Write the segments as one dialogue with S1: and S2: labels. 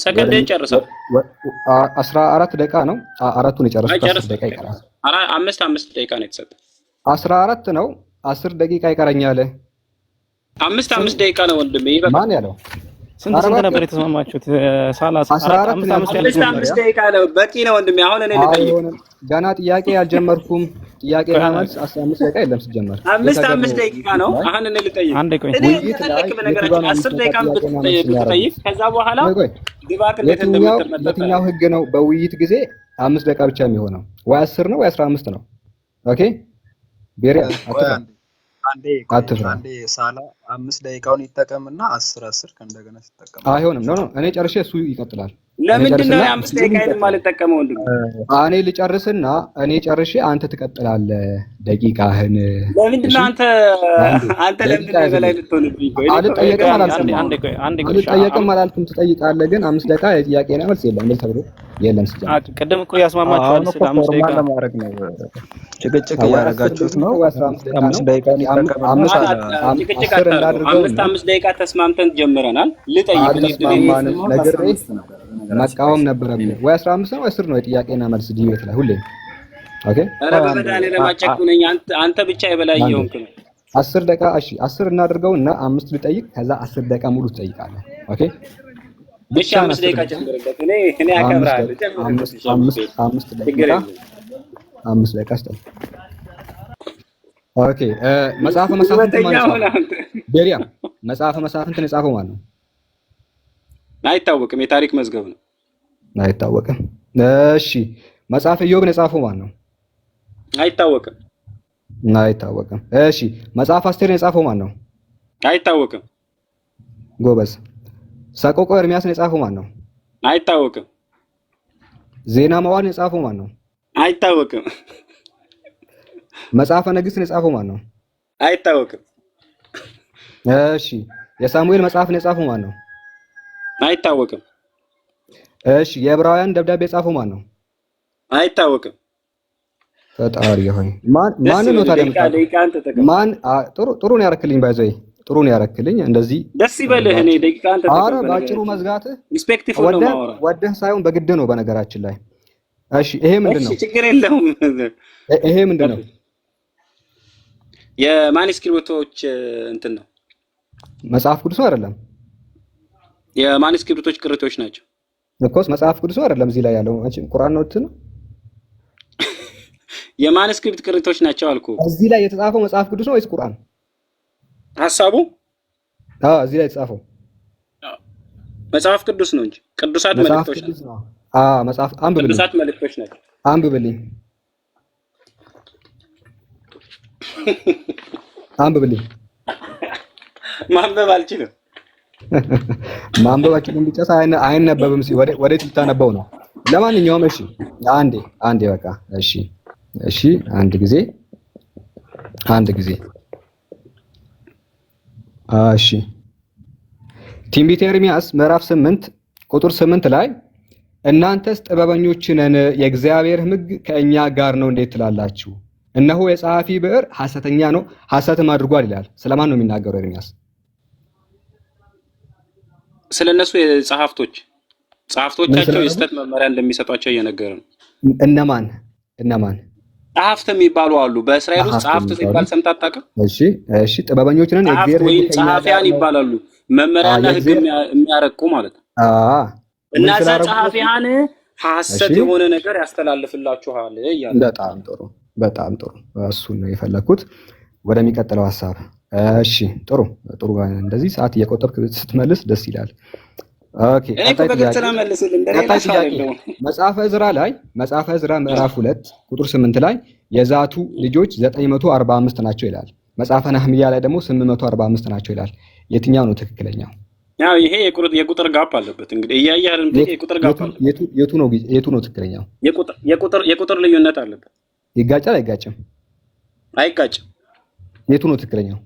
S1: ሰከንድ ጨርሳል።
S2: 14 ደቂቃ ነው። አራቱን የጨረስኩት 10
S1: ጨርስ።
S2: ደቂቃ ይቀራል።
S1: አምስት አምስት ደቂቃ ነው የተሰጠ።
S2: 14 ነው፣ 10 ደቂቃ ይቀረኛል።
S1: አምስት አምስት ደቂቃ ነው ወንድሜ፣ ይበቃል።
S2: ማን ያለው?
S3: ስንት ስንት ነበር የተስማማችሁት? ሳላ
S2: 14
S3: አምስት አምስት
S1: አምስት አምስት ደቂቃ ነው በቂ ነው ወንድሜ። አሁን እኔ ልጠይቅ።
S2: አይሆንም። ገና ጥያቄ አልጀመርኩም። ጥያቄና መልስ 15 ደቂቃ የለም ሲጀመር።
S1: አምስት አምስት ደቂቃ ነው። አሁን እኔ ልጠይቅ።
S3: አንዴ ቆይ።
S1: እኔ ከፈለክ በነገራችን 10 ደቂቃ ብትጠይቅ ከዛ በኋላ ድባቅ እንዴት እንደምትመጣ።
S2: የትኛው ህግ ነው በውይይት ጊዜ 5 ደቂቃ ብቻ የሚሆነው? ወይ 10 ነው ወይ 15 ነው። Okay ቤሪያ አትፍራ፣ አትፍራ።
S4: አንዴ ሳላ 5 ደቂቃውን ይጠቀምና 10 10 ከእንደገና ሲጠቀም
S2: አይሆንም። No no፣ እኔ ጨርሼ እሱ ይቀጥላል።
S1: ለምንድን ነው የአምስት ደቂቃ የማልጠቀመው ወንድሜ?
S2: እኔ ልጨርስና እኔ ጨርሼ አንተ ትቀጥላለህ ደቂቃህን።
S1: ለምንድን ነው አንተ አንተ ለምንድን ነው የበላይ ልትሆንብኝ?
S2: አልጠየቅም አላልኩም። አልጠየቅም አላልኩም። ትጠይቃለህ፣ ግን 5 ደቂቃ የጥያቄና መልስ የለም እንደዚህ ተብሎ የለም። ሲጀምር
S3: ቅድም እኮ ያስማማችኋል። ስለ 5 ደቂቃ
S4: ለማድረግ ነው ጭቅጭቅ እያደረጋችሁት ነው። 5 ደቂቃውን ይጠቀምና
S1: ጭቅጭቅ አታድርጉ። አምስት አምስት ደቂቃ ተስማምተን ጀምረናል። ልጠይቅ።
S2: አልተስማማንም፣ ነግሬ መቃወም ነበረብህ። ወይ 15 ነው ወይ 10 ነው የጥያቄና መልስ debate ላይ ሁሌ። Okay
S1: ኧረ በመድኃኒዓለም አጨቁነኝ። አንተ ብቻ የበላይ እየሆንክ ነው።
S2: 10 ደቂቃ እሺ፣ 10 እናድርገውና 5 ልጠይቅ፣ ከዛ 10 ደቂቃ ሙሉ ትጠይቃለህ። Okay
S1: እሺ፣ 5 ደቂቃ ጨምርበት። እኔ እኔ አከብርሃለሁ። ጨምርበት።
S2: 5 ደቂቃ 5 ደቂቃ ስጠኝ። Okay መጽሐፈ መሳፍንት ማን ነው? ቤሪያ መጽሐፈ መሳፍንትን የጻፈው ማን ነው?
S1: አይታወቅም። የታሪክ መዝገብ ነው።
S2: አይታወቅም። እሺ መጽሐፈ ኢዮብን የጻፈው ማን ነው?
S1: አይታወቅም።
S2: አይታወቅም። እሺ መጽሐፈ አስቴርን የጻፈው ማን ነው?
S1: አይታወቅም።
S2: ጎበዝ። ሰቆቃወ ኤርሚያስን የጻፈው ማን ነው?
S1: አይታወቅም።
S2: ዜና መዋዕልን የጻፈው ማን ነው?
S1: አይታወቅም።
S2: መጽሐፈ ነገሥትን የጻፈው ማን ነው?
S1: አይታወቅም።
S2: እሺ የሳሙኤል መጽሐፍን የጻፈው ማን ነው?
S1: አይታወቅም።
S2: እሺ የዕብራውያን ደብዳቤ የጻፈው ማን ነው?
S1: አይታወቅም።
S2: ፈጣሪ ሆይ ማን ማን ነው ታዲያ? ማን ጥሩ ጥሩ ነው ያረክልኝ፣ by the way ጥሩ ነው ያረክልኝ። እንደዚህ
S1: ደስ ይበልህ። እኔ ደቂቃን ተጠቀም።
S2: ኧረ ባጭሩ መዝጋትህ
S1: respectful ነው የማወራው፣
S2: ወደህ ሳይሆን በግድ ነው በነገራችን ላይ። እሺ ይሄ ምንድን ነው?
S1: እሺ ችግር የለውም።
S2: ይሄ ምንድን ነው?
S1: የ manuscript ኦች እንትን ነው።
S2: መጽሐፍ ቅዱስ አይደለም።
S1: የ manuscript ኦች ቅሪቶች ናቸው
S2: እኮስ መጽሐፍ ቅዱስ አይደለም። እዚህ ላይ ያለው አንቺ ቁርአን ነው እንትን
S1: የ manuscript ቅሪቶች ናቸው አልኩ።
S2: እዚህ ላይ የተጻፈው መጽሐፍ ቅዱስ ነው ወይስ ቁርአን?
S1: ሐሳቡ
S2: አዎ፣ እዚህ ላይ የተጻፈው
S1: መጽሐፍ ቅዱስ ነው እንጂ ቅዱሳት መልእክቶች ናቸው።
S2: አዎ፣ መጽሐፍ አንብብልኝ።
S1: ቅዱሳት መልእክቶች ናቸው።
S2: አንብብልኝ፣ አንብብልኝ።
S1: ማንበብ አልችልም።
S2: ማንበብ አልችልም ብቻ ሳይሆን አይነበብም። ወዴት ልታነበው ነው? ለማንኛውም እሺ፣ አንዴ አንዴ በቃ እሺ፣ እሺ፣ አንድ ጊዜ አንድ ጊዜ እሺ። ትንቢተ ኤርሚያስ ምዕራፍ 8 ቁጥር 8 ላይ እናንተስ ጥበበኞች ነን፣ የእግዚአብሔር ሕግ ከእኛ ጋር ነው እንዴት ትላላችሁ? እነሆ የጸሐፊ ብዕር ሐሰተኛ ነው፣ ሐሰትም አድርጓል ይላል። ስለማን ነው የሚናገረው ኤርሚያስ?
S1: ስለነሱ የጸሐፍቶች ጸሐፍቶቻቸው የስህተት መመሪያ እንደሚሰጧቸው እየነገረ ነው።
S2: እነማን እነማን?
S1: ጸሐፍት የሚባሉ አሉ። በእስራኤል ውስጥ ጸሐፍት ሲባል ሰምተህ አታውቅም?
S2: እሺ እሺ። ጥበበኞች ነን
S1: የእግዚአብሔር ወይም ጸሐፊያን ይባላሉ። መመሪያና ሕግ የሚያረቁ ማለት ነው። እና እዛ ጸሐፊያን ሐሰት የሆነ ነገር ያስተላልፍላችኋል እያለ።
S2: በጣም ጥሩ በጣም ጥሩ። እሱን ነው የፈለኩት። ወደሚቀጥለው ሀሳብ። እሺ ጥሩ ጥሩ። እንደዚህ ሰዓት እየቆጠብክ ስትመልስ ደስ ይላል። Okay ቀጣይ ጥያቄ መጽሐፈ ዕዝራ ላይ መጽሐፈ ዕዝራ ምዕራፍ 2 ቁጥር 8 ላይ የዛቱ ልጆች 945 ናቸው ይላል። መጽሐፈ ነህምያ ላይ ደግሞ 845 ናቸው ይላል። የትኛው ነው ትክክለኛው?
S1: ያው ይሄ የቁጥር gap አለበት። እንግዲህ እያየህ አይደል? የቁጥር gap አለበት።
S2: የቱ ነው ትክክለኛው?
S1: የቁጥር ልዩነት አለበት።
S2: ይጋጫል አይጋጭም?
S1: አይጋጭም።
S2: የቱ ነው ትክክለኛው?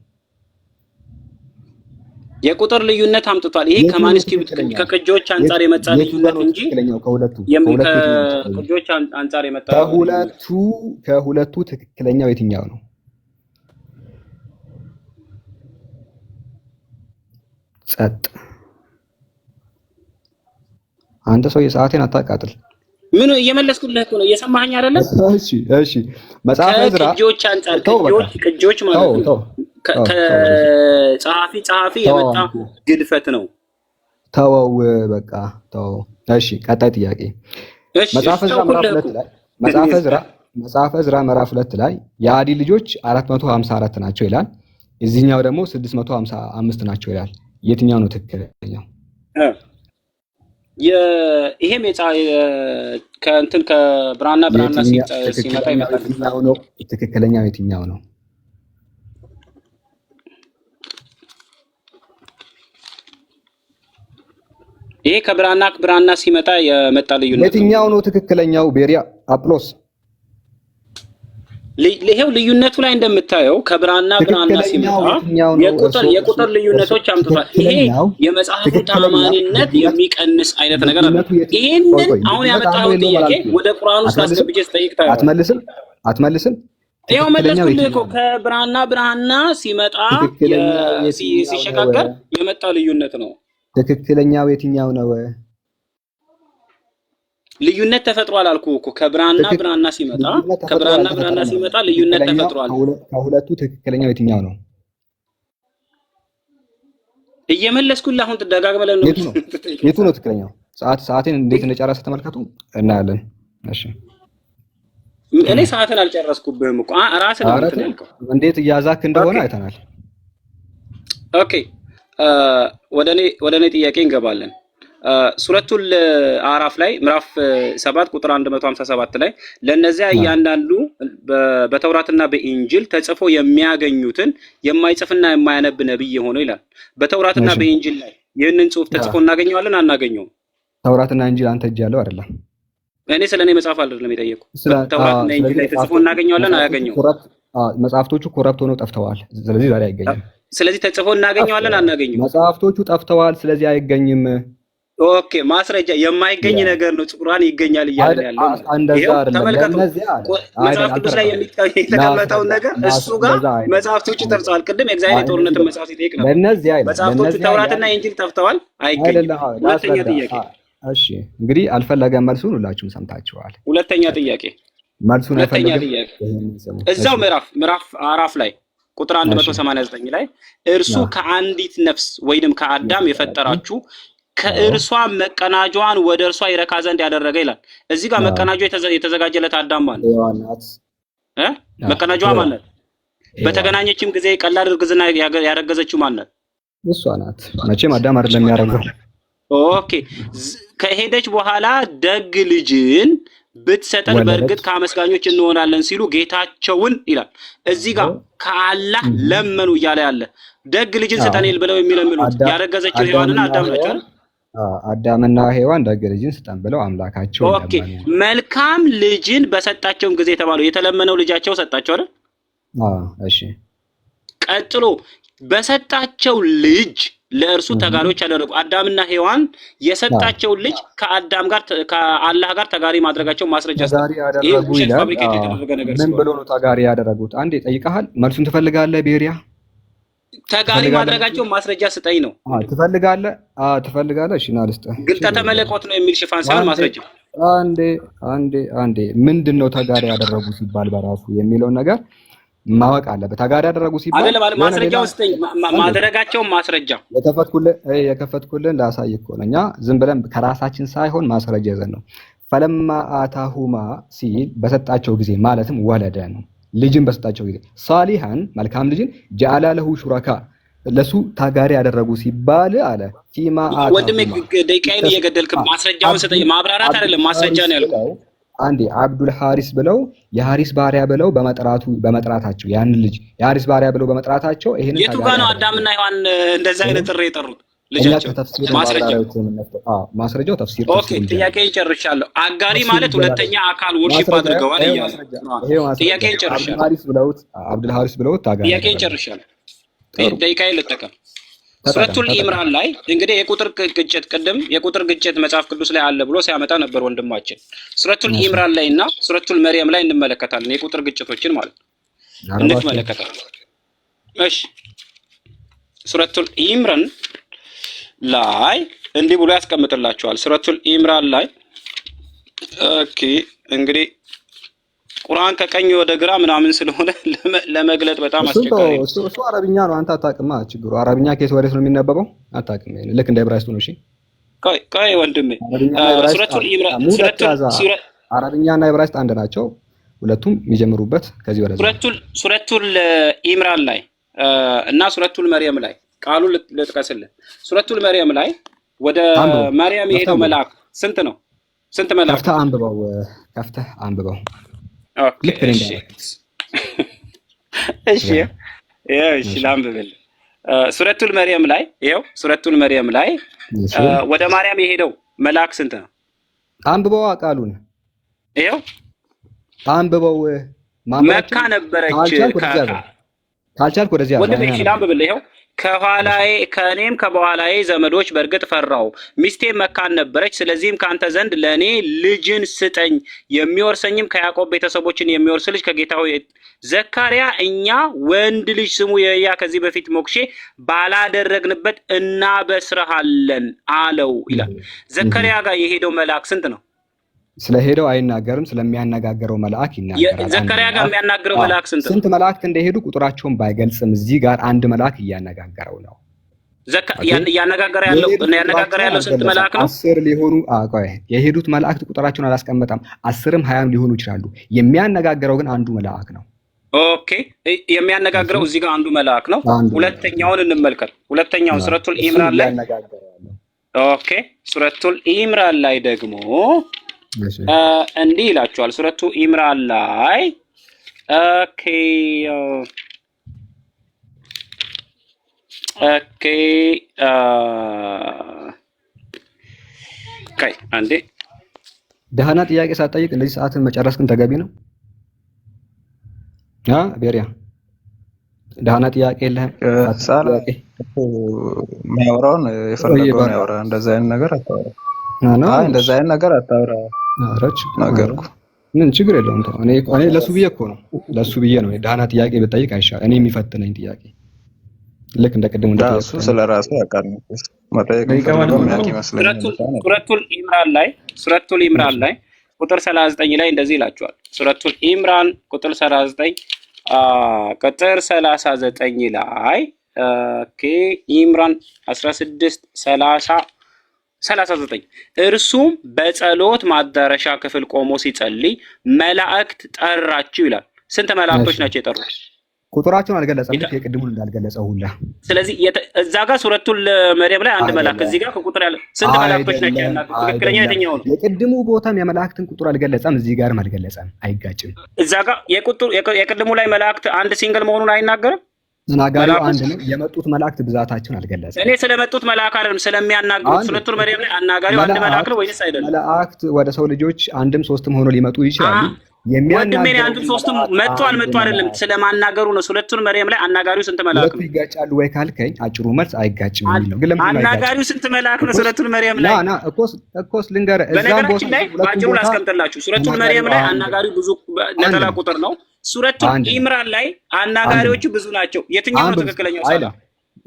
S1: የቁጥር ልዩነት አምጥቷል። ይሄ ከ manuscript ከቅጂዎች አንጻር የመጣ ልዩነት እንጂ ከቅጂዎች አንጻር የመጣ
S2: ከሁለቱ ትክክለኛው የትኛው ነው? ጸጥ። አንተ ሰው የሰዓቴን አታቃጥል።
S1: ምን እየመለስኩልህ እኮ ነው፣ እየሰማኸኝ አይደለም?
S2: እሺ እሺ። መጽሐፈ ዕዝራ
S1: ከቅጂዎች አንጻር
S2: ተው በቃ
S1: ቅጂዎች ቅጂዎች
S2: ተው
S1: ማለት ነው
S2: ተው ተው ተው
S1: ከጸሐፊ ጸሐፊ
S2: ተው
S1: የመጣ ግድፈት ነው።
S2: ተወው በቃ ተወው። እሺ ቀጣይ ጥያቄ
S1: እሺ እሺ፣
S2: መጽሐፈ ዕዝራ ምዕራፍ
S1: ተውኩልህ
S2: 2
S1: እኮ።
S2: ላይ መጽሐፈ ዕዝራ ምዕራፍ 2 ላይ የአዲ ልጆች 454 ናቸው ይላል። እዚህኛው ደግሞ 655 ናቸው ይላል። የትኛው ነው ትክክለኛው?
S1: እ ይሄም ከእንትን ከብራና ብራና
S2: የትኛው
S1: ሲመጣ
S2: ትክክለኛው
S1: ይመጣል።
S2: የትኛው ነው? ትክክለኛው የትኛው ነው?
S1: ይሄ ከብራና ብራና ሲመጣ የመጣ ልዩነት ነው።
S2: የትኛው ነው ትክክለኛው? ቤሪያ አጵሎስ
S1: ይሄው ልዩነቱ ላይ እንደምታየው ከብራና ብራና
S2: ትክክለኛው
S1: ሲመጣ
S2: የትኛው ነው?
S1: የቁጥር
S2: እርሶ እርሶ
S1: የቁጥር
S2: እርሶ
S1: ልዩነቶች አምጥቷል። ይሄ
S2: ትክክለኛው
S1: የመጽሐፉን
S2: ትክክለኛ
S1: ታማኒነት
S2: ልዩነት
S1: የሚቀንስ አይነት ነገር አለ።
S2: ልዩነቱ የት ቆይ
S1: ይሄንን
S2: ቆይ
S1: አሁን
S2: ልዩነት አለው
S1: ያመጣኸውን
S2: የለውም
S1: ጥያቄ
S2: አላልኩም።
S1: ወደ ቁርአን ውስጥ
S2: አትመልስም
S1: አስገብቼ ስጠይቅ ታየዋለህ።
S2: አትመልስም አትመልስም።
S1: ይኸው
S2: ትክክለኛው
S1: መለስኩልህ እኮ
S2: የትኛው ነው?
S1: ከብራና ብራና ሲመጣ
S2: ትክክለኛው የትኛው ነው?
S1: ሲሸጋገር የመጣ ልዩነት ነው።
S2: ትክክለኛው የትኛው ነው?
S1: ልዩነት ተፈጥሯል አልኩህ እኮ ከብራና
S2: ትክክ
S1: ብራና ሲመጣ
S2: ልዩነት ተፈጥሯል
S1: ከብራና ብራና
S2: አልተፈጠረም?
S1: ሲመጣ ልዩነት
S2: ትክክለኛው
S1: ተፈጥሯል።
S2: ከሁለቱ ትክክለኛው የትኛው ነው?
S1: እየመለስኩልህ አሁን ደጋግመህ ለምን ነው
S2: የቱ ነው?
S1: የምትጠይቀኝ?
S2: የቱ ነው ትክክለኛው? ሰዓቴን እንዴት እንደጨረሰ ተመልከቱ፣ እናያለን። እሺ
S1: እኔ ሰዓትን አልጨረስኩብህም እኮ ራስህ ነው
S2: ኧረ
S1: እንትን
S2: ተው፣
S1: ያልከው።
S2: እንዴት እያዛክ እንደሆነ
S1: okay
S2: አይተናል።
S1: okay፣ ወደ እኔ ጥያቄ እንገባለን። ሱረቱል አዕራፍ ላይ ምዕራፍ 7 ቁጥር 157 ላይ ለእነዚያ እያንዳንዱ በተውራትና በኢንጅል ተጽፎ የሚያገኙትን የማይጽፍና የማያነብ ነቢይ የሆነው ይላል። በተውራትና
S2: እሺ
S1: በኢንጅል ላይ ይህንን ጽሑፍ ተጽፎ እናገኘዋለን አናገኘውም?
S2: ተውራትና እንጂል አንተ እጅ ያለው አይደለም።
S1: እኔ ስለ እኔ መጽሐፍ አይደለም የጠየኩህ።
S2: ስለ
S1: በተውራትና ኢንጂል
S2: ስለዚህ
S1: ላይ ተጽፎ
S2: መጽሐፍቶቹ
S1: እናገኘዋለን
S2: መጽሐፍቶቹ
S1: አያገኘውም?
S2: corrupt መጽሐፍቶቹ corrupt ሆነው ጠፍተዋል። ስለዚህ ዛሬ አይገኝም።
S1: ስለዚህ ተጽፎ እናገኘዋለን
S2: ጠፍተዋል።
S1: አናገኘውም?
S2: መጽሐፍቶቹ ጠፍተዋል። ስለዚህ አይገኝም።
S1: okay፣ ማስረጃ የማይገኝ
S2: ያ
S1: ነገር ነው። ቁርአን ይገኛል እያለን ያለው ማለት ነው።
S2: እንደዛ
S1: ይኸው
S2: አይደለም።
S1: ተመልከቱ፣
S2: ለእነዚያ አለ
S1: መጽሐፍ
S2: አይደል
S1: ቅዱስ ላይ
S2: አልተረዳህም።
S1: የተቀመጠውን
S2: ላስረዳ
S1: ነገር እሱ ጋር
S2: እንደዛ አይደለም።
S1: መጽሐፍቶቹ ጠፍተዋል። ቅድም የእግዚአብሔር የጦርነትን መጽሐፍ ሲጠይቅ ነበር።
S2: ለእነዚያ ይላል
S1: መጽሐፍቶቹ
S2: ለእነዚያ
S1: ተውራትና
S2: ያ
S1: ኢንጂል ጠፍተዋል፣ አይገኝም።
S2: አይደለም።
S1: ሁለተኛ
S2: ላስረዳ።
S1: ጥያቄ
S2: እሺ እንግዲህ አልፈለገም መልሱን፣ ሁላችሁም ሰምታችኋል።
S1: ሁለተኛ ጥያቄ
S2: መልሱን
S1: ሁለተኛ
S2: አይፈልግም።
S1: ጥያቄ
S2: ይሄንን ስሙ።
S1: እዛው
S2: እሺ
S1: ምዕራፍ አራፍ ላይ ቁጥር
S2: እሺ
S1: 189 ላይ እርሱ ከአንዲት ነፍስ ወይንም ከአዳም
S2: የፈጠራችሁ
S1: የፈጠራችሁ
S2: አዎ
S1: ከእርሷ መቀናጇን ወደ እርሷ ይረካ ዘንድ ያደረገ ይላል። እዚህ ጋር መቀናጇ የተዘጋጀለት አዳም ማን ነው?
S2: ሔዋን ናት።
S1: እ? መቀናጇ ማን
S2: ሔዋን
S1: ናት?
S2: ሔዋን
S1: በተገናኘችም ጊዜ ቀላል እርግዝና ያረገዘችው ማን ናት?
S2: እሷ ናት። መቼም አዳም አይደለም የሚያደርገው።
S1: okay፣ ከሄደች በኋላ ደግ ልጅን ብትሰጠን በእርግጥ
S2: ወለደች።
S1: ከአመስጋኞች እንሆናለን ሲሉ ጌታቸውን ይላል። እዚህ ጋር ከአላህ ለመኑ እያለ ያለ ደግ ልጅን ስጠን ብለው የሚለምኑት ያረገዘችው ሔዋንና
S2: አዳምና
S1: አዳም ናቸው
S2: ሔዋን
S1: አይደል?
S2: አዳምና ሔዋን ደግ ልጅን ስጠን ብለው አምላካቸውን
S1: okay፣
S2: ለመኑ።
S1: መልካም ልጅን በሰጣቸውም ጊዜ የተባለው የተለመነው ልጃቸው ሰጣቸው አይደል?
S2: እሺ
S1: ቀጥሎ በሰጣቸው ልጅ ለእርሱ ተጋሪዎች ያደረጉ አዳምና ሔዋን የሰጣቸው ልጅ ከአዳም ጋር ከአላህ ጋር ተጋሪ ማድረጋቸው ማስረጃ ስጥ።
S2: ተጋሪ
S1: ይሄ
S2: ያደረጉ
S1: ውሸት
S2: ይላል።
S1: fabricate የተደረገ ነገር
S2: ምን
S1: ስለሆነ
S2: ብሎ ነው ተጋሪ ያደረጉት? አንዴ ጠይቀሃል። መልሱን ትፈልጋለህ? ቤሪያ
S1: ተጋሪ
S2: ትፈልጋለህ?
S1: ማድረጋቸው ማስረጃ ስጠኝ ነው።
S2: ትፈልጋለህ? ትፈልጋለህ? እሺ ና ልስጥህ።
S1: ግልጠተ
S2: ችግር የለውም።
S1: መለኮት ነው የሚል ሽፋን ሳይሆን
S2: አንዴ
S1: ማስረጃ
S2: አንዴ አንዴ አንዴ ምንድን ነው ተጋሪ ያደረጉ ሲባል በራሱ የሚለውን ነገር ማወቅ አለበት። ተጋሪ ያደረጉ ሲባል
S1: አይደለም አለ
S2: የሆነ ሌላ
S1: ማስረጃውን ስጠኝ።
S2: አንዴ
S1: ማድረጋቸውን ማስረጃ
S2: የከፈትኩልህን ላሳይ እኮ ነው። እኛ ዝም ብለን ከራሳችን ሳይሆን ማስረጃ ይዘን ነው። ፈለማ አታሁማ ሲል በሰጣቸው ጊዜ ማለትም ወለደ ነው። ልጅን በሰጣቸው ጊዜ ሳሊሃን መልካም ልጅን ጀአላ ለሁ ሹረካ ለሱ ተጋሪ ያደረጉ ሲባል አለ ፊማ
S1: ወንድሜ
S2: አታሁማ
S1: ደቂቃዬን እየገደልክ ማስረጃውን ስጠኝ።
S2: አብዱል
S1: ማብራራት
S2: አብዱል
S1: አይደለም ማስረጃ
S2: ሐሪስ
S1: ነው ያልኩህ።
S2: ብለው አንዴ አብዱል ሐሪስ ብለው የሐሪስ ባሪያ ብለው በመጥራታቸው ያን ልጅ የሐሪስ ባሪያ ብለው በመጥራታቸው ይሄንን
S1: የቱ
S2: ተጋሪ
S1: ጋ ነው
S2: ያደረጉ።
S1: አዳምና ሔዋን እንደዛ አይነት ጥሪ የጠሩት
S2: እኛ
S1: ልጃቸው?
S2: ከተፍሲር
S1: ማስረጃ
S2: ማብራሪያዎች የምንወስደው ማስረጃው ተፍሲር
S1: okay፣
S2: ተፍሲር ይላል።
S1: ጥያቄን ጨርሻለሁ። አጋሪ
S2: ተፍሲር
S1: ማለት
S2: ይላል።
S1: ሁለተኛ አካል worship
S2: ማስረጃ
S1: አድርገዋል
S2: ይሄው
S1: እያለ
S2: ማስረጃ
S1: ነው።
S2: ይሄው ማስረጃ
S1: ጥያቄን
S2: አብዱል
S1: ጨርሻለሁ።
S2: ሐሪስ ብለውት አብዱል ሐሪስ ብለውት ተጋሪ
S1: ጥያቄን
S2: ያደረጉ።
S1: ጨርሻለሁ።
S2: ጥሩ
S1: ደቂቃዬን ልጠቀም።
S2: ተጠቀም
S1: ሱረቱል
S2: ተጠቀም።
S1: ኢምራን ላይ እንግዲህ የቁጥር ግጭት ቅድም የቁጥር ግጭት መጽሐፍ ቅዱስ ላይ አለ ብሎ ሲያመጣ ነበር ወንድማችን። ሱረቱል
S2: እሺ
S1: ኢምራን ላይ እና ሱረቱል መርየም ላይ እንመለከታለን የቁጥር ግጭቶችን ማለት ነው
S2: ኧረ እባክህ
S1: እንመለከታለን። እሺ ሱረቱል ኢምራን ላይ እንዲህ ብሎ ያስቀምጥላቸዋል። ሱረቱል ኢምራን ላይ okay። እንግዲህ ቁርአን ከቀኝ ወደ ግራ ምናምን ስለሆነ ለመግለጥ በጣም
S2: እሱን ተወው።
S1: አስቸጋሪ ነው።
S2: እሱ አረብኛ ነው። አንተ አታውቅማ። ችግሩ አረብኛ ከየት ወዴት ነው የሚነበበው? አታውቅም። ልክ እንደ ዕብራይስጡ ነው። እሺ
S1: ቆይ ቆይ ወንድሜ
S2: አረብኛና ዕብራይስጥ
S1: ሱረቱል ኢምራን
S2: mood
S1: ሱረቱል
S2: አትያዛ። አረብኛና ዕብራይስጥ አንድ ናቸው። ሁለቱም የሚጀምሩበት ከዚህ ወደዛ ነው።
S1: ሱረቱል ኢምራን ላይ እና ሱረቱል መርየም ላይ ቃሉን ልጥቀስልህ። ሱረቱል መርየም ላይ ወደ
S2: አንብበው፣
S1: መርየም
S2: ከፍተህ
S1: የሄደው
S2: አንብበው፣
S1: መልአክ ስንት ነው? ስንት መልአክ
S2: ከፍተህ
S1: ነው?
S2: አንብበው፣ ከፍተህ አንብበው።
S1: okay
S2: ልክ እኔ
S1: እሺ
S2: እንዳደረኩት።
S1: እሺ ይኸው እሺ
S2: እሺ
S1: ላንብብልህ። ሱረቱል መርየም ላይ ይኸው ሱረቱል መርየም ላይ
S2: እሺ
S1: ወደ ማርያም የሄደው መልአክ ስንት ነው?
S2: አንብበዋ፣ ቃሉን
S1: ይኸው
S2: አንብበው። ማንበብ
S1: መካ
S2: አትችልም?
S1: ነበረች።
S2: ካልቻልክ ወደዚህ ያዘው፣ ካልቻልክ ወደዚህ ያዘው።
S1: ወንድሜ
S2: እኔ
S1: እሺ
S2: አነባለሁ።
S1: ላንብብልህ። ይኸው
S2: እሺ
S1: ከኋላዬ ከእኔም ከበኋላዬ ዘመዶች በእርግጥ ፈራሁ፣ ሚስቴ መካን ነበረች። ስለዚህም ከአንተ ዘንድ ለእኔ ልጅን ስጠኝ፣ የሚወርሰኝም ከያዕቆብ ቤተሰቦችን የሚወርስ ልጅ ከጌታ ሆይ ዘካርያ እኛ ወንድ ልጅ ስሙ የያ ከዚህ በፊት ሞክሼ ባላደረግንበት እናበስርሃለን አለው ይላል። ዘካርያ ጋር የሄደው መልአክ ስንት ነው?
S2: ስለሄደው አይናገርም፣ ስለሚያነጋገረው መልአክ ይናገራል። አንድ
S1: ዘካርያ ጋር
S2: መልአክ
S1: የሚያናግረው
S2: አዎ፣
S1: መልአክ ስንት ነው?
S2: ስንት መላእክት እንደሄዱ ቁጥራቸውን ባይገልጽም እዚህ ጋር አንድ መልአክ እያነጋገረው ነው። okay
S1: እያነጋገረ ያለው
S2: የሄዱት
S1: ያነጋገረ
S2: ቁጥራቸውን
S1: ያለው ስንት
S2: አልገለጸም።
S1: መልአክ ነው?
S2: 10 ሊሆኑ ቆይ የሄዱት መላእክት ቁጥራቸውን አላስቀመጠም። 10ም 20ም ሊሆኑ ይችላሉ። የሚያነጋግረው ግን አንዱ መልአክ ነው።
S1: okay
S2: እሺ
S1: የሚያነጋግረው እዚህ ጋር አንዱ መልአክ ነው።
S2: አንዱ መልአክ ነው።
S1: ሁለተኛውን እንመልከት። ሁለተኛውን
S2: አዎ፣
S1: ሱረቱል
S2: እሱን
S1: ኢምራን ላይ
S2: እያነጋገረ ያለው
S1: okay ሱረቱል ኢምራን ላይ ደግሞ
S2: እሺ
S1: እንዲህ ይላቸዋል። ሱረቱ ኢምራን ላይ okay okay ቆይ አንዴ
S2: ደህና ጥያቄ ሳትጠይቅ እንደዚህ ሰዓትን መጨረስ ግን ተገቢ ነው? አ ቤሪያ ደህና ጥያቄ የለህም? ሳትጠይቅ
S4: ሳላ
S2: ጥያቄ
S4: እኮ የሚያወራውን የፈለገውን
S2: እየበራ
S4: ያወራ። እንደዛ አይነት ነገር አታወራ።
S2: ነው።
S4: አይ እንደዛ አይነት ነገር አታወራ
S2: ኧረ ችግር
S4: ነገርኩ።
S2: ምን ችግር የለውም። ተው። እኔ ለሱ ብዬ እኮ ነው ለሱ ብዬ ነው ደህና ጥያቄ ብጠይቅ አይሻልም? እኔ የሚፈትነኝ ጥያቄ ልክ እንደ ቅድሙ
S4: እሱ
S2: እንደጠየቅኩት አይነት
S4: ስለ ራሱ ያውቃል። መጠየቅ
S3: ደቂቃ ማለት
S4: የሚፈልገው የሚያውቅ
S3: ነው።
S4: ይመስለኛል።
S1: ሱረቱል ኢምራን ላይ ሱረቱል ኢምራን
S2: እሺ
S1: ላይ ቁጥር 39 ላይ እንደዚህ ይላቸዋል። ሱረቱል ኢምራን ቁጥር 39 ቁጥር 39 ላይ okay ኢምራን 16 30 39 እርሱም በጸሎት ማዳረሻ ክፍል ቆሞ ሲጸልይ መላእክት ጠራችው ይላል። ስንት መላእክቶች
S2: እሺ
S1: ናቸው የጠሩት?
S2: ቁጥራቸውን አልገለጸም። ልክ የቅድሙን እንዳልገለጸው ሁላ
S1: ስለዚህ እዛ ጋር ሱረቱል መርየም ላይ አንድ መልአክ፣
S2: አይደለም
S1: እዚህ ጋር ከቁጥር ያለ ስንት መላእክቶች ናቸው
S2: አይደለም
S1: ያናገሩት? ትክክለኛ
S2: አይደለም።
S1: የትኛው ነው?
S2: የቅድሙ ቦታም የመላእክትን ቁጥር አልገለጸም፣ እዚህ ጋርም አልገለጸም። አይጋጭም።
S1: እዛ ጋር የቁጥሩ የቅድሙ ላይ መላእክት አንድ single መሆኑን አይናገርም።
S2: ተናጋሪው
S1: መልአኩ
S2: አንድ ነው። የመጡት መላእክት ብዛታቸውን
S1: እኔ
S2: አልገለጸም።
S1: ስለመጡት መልአክ አይደለም ስለሚያናግሩት።
S2: አንድ
S1: ሱረቱል መርየም ላይ አናጋሪው አንድ መልአክ ነው
S2: መላእክት
S1: ወይንስ አይደለም?
S2: መላእክት ወደ ሰው ልጆች አንድም ሶስትም ሆኖ ሊመጡ ይችላሉ።
S1: ወንድሜ እኔ
S2: የሚያናግረው
S1: አንድም
S2: ግን
S1: ሶስትም
S2: መልአክ
S1: መጡ
S2: አንድ
S1: አልመጡ አይደለም
S2: መልአክ።
S1: ስለማናገሩ ነው። ሱረቱል መርየም ላይ አናጋሪው ስንት መልአክ
S2: ሁለቱ
S1: ነው?
S2: ይጋጫሉ ወይ ካልከኝ አጭሩ መልስ አይጋጭም የሚል ነው። ግን ለምንድን ነው አይጋጭም?
S1: አናጋሪው ስንት መልአክ ነው?
S2: እኮስ
S1: ሱረቱል መርየም
S2: ና
S1: ላይ
S2: ና እኮስ ልንገርህ፣ እዛም ቦታ
S1: በነገራችን ላይ
S2: ሁለቱም
S1: በአጭሩ
S2: ቦታ
S1: ላስቀምጥላችሁ። ሱረቱል
S2: ተናጋሪው
S1: መርየም ላይ
S2: አንድ ነው።
S1: አናጋሪው ብዙ
S2: አንድ
S1: ነጠላ
S2: ነው።
S1: ቁጥር ነው። ሱረቱል
S2: አንድ ነው።
S1: ኢምራን ላይ
S2: አንድ ነው።
S1: አናጋሪዎቹ ብዙ ናቸው። የትኛው ነው
S2: አንብብ
S1: ትክክለኛው? ሳላ
S2: አይልም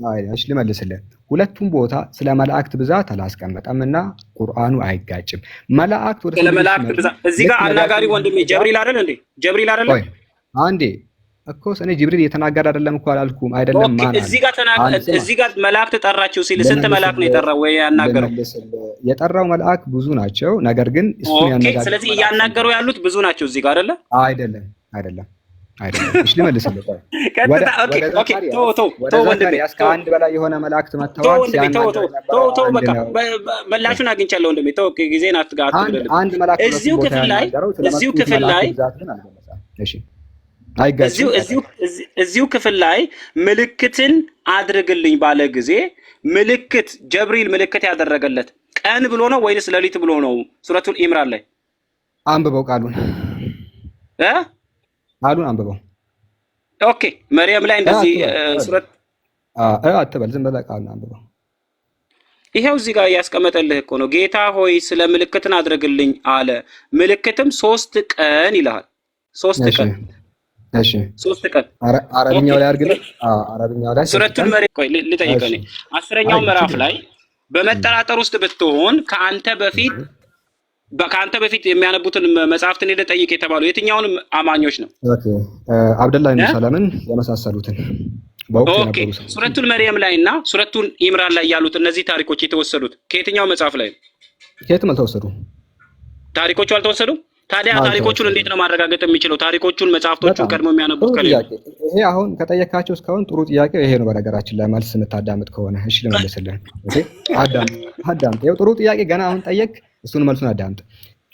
S2: አይልም። እሺ ልመልስልህ። ሁለቱም ቦታ ስለ መላእክት ብዛት አላስቀመጠም እና ቁርአኑ አይጋጭም። መላእክት ወደ
S1: ስለ
S2: ሰው ልጆች
S1: መላእክት
S2: ሲመጡ
S1: ብዛት እዚህ
S2: ልክ
S1: ጋር
S2: ነቢያት
S1: አናጋሪ ወንድሜ
S2: እንደሚሉት
S1: ጀብሪል አይደል እንዴ? ጀብሪል አይደለም?
S2: ቆይ አንዴ እኮ እኔ ጅብሪል እየተናገረ አይደለም እኮ አላልኩም። አይደለም
S1: okay
S2: ማን አለ?
S1: እዚህ ጋር
S2: አንድ ስማ
S1: እዚህ ጋር መላእክት ጠራቸው ሲል ስንት መልአክ ነው
S2: ልመልስልህ
S1: የጠራው ወይ ያናገረው?
S2: ልመልስልህ። የጠራው መልአክ ብዙ ናቸው። ነገር ግን እሱን
S1: okay
S2: ያነጋገረው
S1: ስለዚህ
S2: መልአክ ስንት
S1: እያናገሩ
S2: ነው?
S1: ያሉት ብዙ ናቸው እዚህ ጋር አይደለ?
S2: አይደለም አይደለም አይደለም። እሺ ልመልስልህ። ቆይ ወደ
S1: ቀጥታ okay
S2: ወደ
S1: okay
S2: ዘካርያስ
S1: ቶ ቶ
S2: ወደ
S1: ቶ ወንድሜ
S2: ዘካርያስ
S1: ቶ
S2: ከአንድ በላይ የሆነ መላእክት
S1: ቶ
S2: መጥተዋል።
S1: ወንድሜ ቶ ቶ
S2: ሲያናግረው
S1: ቶ
S2: የነበረው
S1: ቶ
S2: አንድ
S1: በቃ
S2: ነው።
S1: መላሹን አግኝቻለሁ ወንድሜ ቶ ጊዜን
S2: አንድ
S1: አትግደልብኝ።
S2: አንድ መልአክ ሁለቱም
S1: እዚሁ
S2: ቦታ
S1: ክፍል ላይ
S2: ያናገረው
S1: እዚሁ
S2: ስለመጡት
S1: ክፍል
S2: መላእክት
S1: ላይ
S2: ብዛት ግን አልገለጸም። እሺ
S1: እዚሁ
S2: አይጋጭም።
S1: እዚሁ
S2: ቀጥል።
S1: እዚሁ ክፍል ላይ ምልክትን አድርግልኝ ባለ ጊዜ ምልክት ጀብሪል ምልክት ያደረገለት ቀን ብሎ ነው ወይንስ ሌሊት ብሎ ነው? ሱረቱል ኢምራን ላይ
S2: አንብበው ቃሉን
S1: እ
S2: ቃሉን አንብበው።
S1: okay መርየም ላይ እንደዚህ
S2: አትበል
S1: ሱረት
S2: አትበል፣ ዝም ብለህ ቃሉን አንብበው።
S1: ይሄው እዚህ ጋር እያስቀመጠልህ እኮ ነው። ጌታ ሆይ ስለ ምልክትን አድርግልኝ አለ። ምልክትም 3 ቀን ይልሃል። ሶስት
S2: እሺ
S1: ቀን
S2: እሺ
S1: 3 ቀን
S2: አረብኛው ላይ አድርግልህ። አረብኛው ላይ 3
S1: ሱረቱል
S2: ቀን።
S1: መርየም ቆይ ልጠይቅህ
S2: እሺ
S1: እኔ 10ኛው
S2: አይ
S1: ምዕራፍ
S2: ችግር
S1: ላይ
S2: የለም።
S1: በመጠራጠር ውስጥ ብትሆን ከአንተ በፊት የሚያነቡትን መጽሐፍትን ሄደህ ጠይቅ የተባሉ የትኛውንም አማኞች ነው?
S2: Okay፣ አብደላ ኢብኑ
S1: እ?
S2: ሰላምን የመሳሰሉትን በወቅቱ የነበሩ ሰዎች።
S1: ሱረቱል መርየም ላይ እና ሱረቱል ኢምራን ላይ ያሉት እነዚህ ታሪኮች የተወሰዱት ከየትኛው መጽሐፍ ላይ ነው?
S2: ከየትም አልተወሰዱም።
S1: ታሪኮቹ አልተወሰዱም። ታዲያ ታሪኮቹን
S2: አልተወሰዱም።
S1: እንዴት ነው ማረጋገጥ የሚችለው? ታሪኮቹን መጽሐፍቶቹን
S2: በጣም
S1: ቀድሞ የሚያነቡት
S2: ጥሩ
S1: ከሌሉ።
S2: ጥያቄ። ይሄ አሁን ከጠየካቸው እስካሁን ጥሩ ጥያቄ ይሄ ነው። በነገራችን ላይ መልስ የምታዳምጥ ከሆነ እሺ ልመልስልህ። Okay፣ አዳምጥ አዳምጥ። ይኸው ጥሩ ጥያቄ ገና አሁን ጠየቅ፣ እሱን መልሱን አዳምጥ።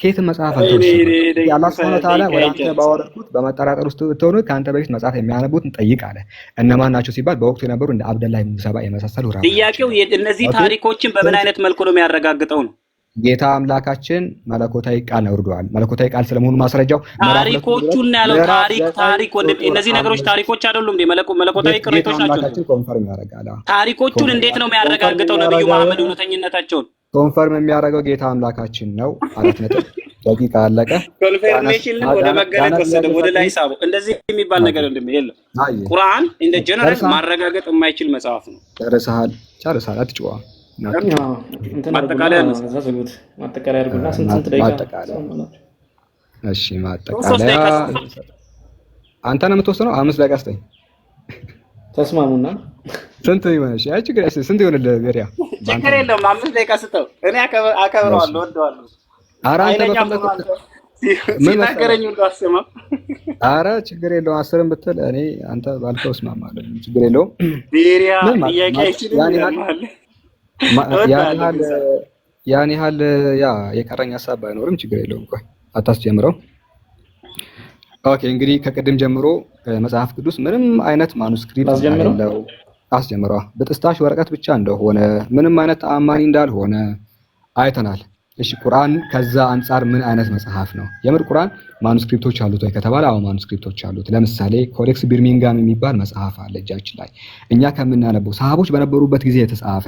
S2: ከየትም መጽሐፍ አልተወሰደም። የአላህ ሱብሐነሁ ወተዓላ ወደ አንተ ባወረድኩት በመጠራጠር ውስጥ ብትሆኑ ከአንተ በፊት መጽሐፍ የሚያነቡትን ጠይቅ አለ። እነማን ናቸው ሲባል በወቅቱ የነበሩ እንደ አብደላህ ኢብኑ ሰባ የመሳሰሉ ራቢዎች።
S1: ጥያቄው እነዚህ ታሪኮችን በምን አይነት መልኩ ነው የሚያረጋግጠው ነው።
S2: ጌታ አምላካችን መለኮታዊ ቃል አውርደዋል። መለኮታዊ ቃል ስለመሆኑ ማስረጃው
S1: ታሪኮቹን ያለው ታሪክ ታሪክ ወንድም፣ እነዚህ ነገሮች ታሪኮች አይደሉም እንዴ? መለኮታዊ
S2: ጌታ
S1: ቅሪቶች ናቸው።
S2: አምላካችን confirm ያደርጋል።
S1: ታሪኮቹን እንዴት ነው የሚያረጋግጠው ነብዩ መሐመድ እውነተኝነታቸውን?
S2: Confirm የሚያደርገው ጌታ አምላካችን ነው። 4 ነጥብ። ደቂቃ አለቀ።
S1: Confirmation ወደ መገለጥ ወሰደ፣ ወደ ላይ ሳበው። እንደዚህ የሚባል ነገር ወንድም የለም። ቁርአን እንደ ጀነራል ማረጋገጥ የማይችል መጽሐፍ ነው።
S2: ጨርሰሃል፣ ጨርሰሃል። አትጭዋ።
S1: ማጠቃለያ
S3: ማጠቃለያ አድርጉና ስንት ስንት ደቂቃ?
S2: እሺ ማጠቃለያ አንተ ነው የምትወስነው። 5 ደቂቃ ስጠኝ።
S3: ተስማሙና
S2: ስንት ይሆን? እሺ፣ አይ ችግር ስንት ይሆንልህ? ቤሪያ።
S1: ችግር የለውም። 5 ደቂቃ ስጠው። እኔ አከብረዋለሁ፣ ወደዋለሁ።
S2: ኧረ አንተ በፈለኩት
S1: ሲናገረኝ ሁሉ አሰማም።
S2: ኧረ ችግር የለውም። 10ም ብትል እኔ አንተ ባልከው እስማማለሁ። ችግር የለውም።
S1: ቤሪያ ጥያቄ አይችልም።
S2: ያን ያህል ያ የቀረኝ ሀሳብ ባይኖርም ችግር የለውም። ቆይ አታስጀምረው። Okay፣ እንግዲህ ከቅድም ጀምሮ መጽሐፍ ቅዱስ ምንም አይነት manuscript እንደሌለው አስጀምረዋ፣ በጥስጣሽ ወረቀት ብቻ እንደሆነ፣ ምንም አይነት ተአማኒ እንዳልሆነ አይተናል። እሺ፣ ቁርአን ከዛ አንጻር ምን አይነት መጽሐፍ ነው? የምር ቁርአን manuscript ኦች አሉት ወይ ከተባለ አዎ manuscript ኦች አሉት። ለምሳሌ Codex Birmingham የሚባል መጽሐፍ አለ እጃችን ላይ፣ እኛ ከምናነበው ሰሃቦች በነበሩበት ጊዜ የተጻፈ፣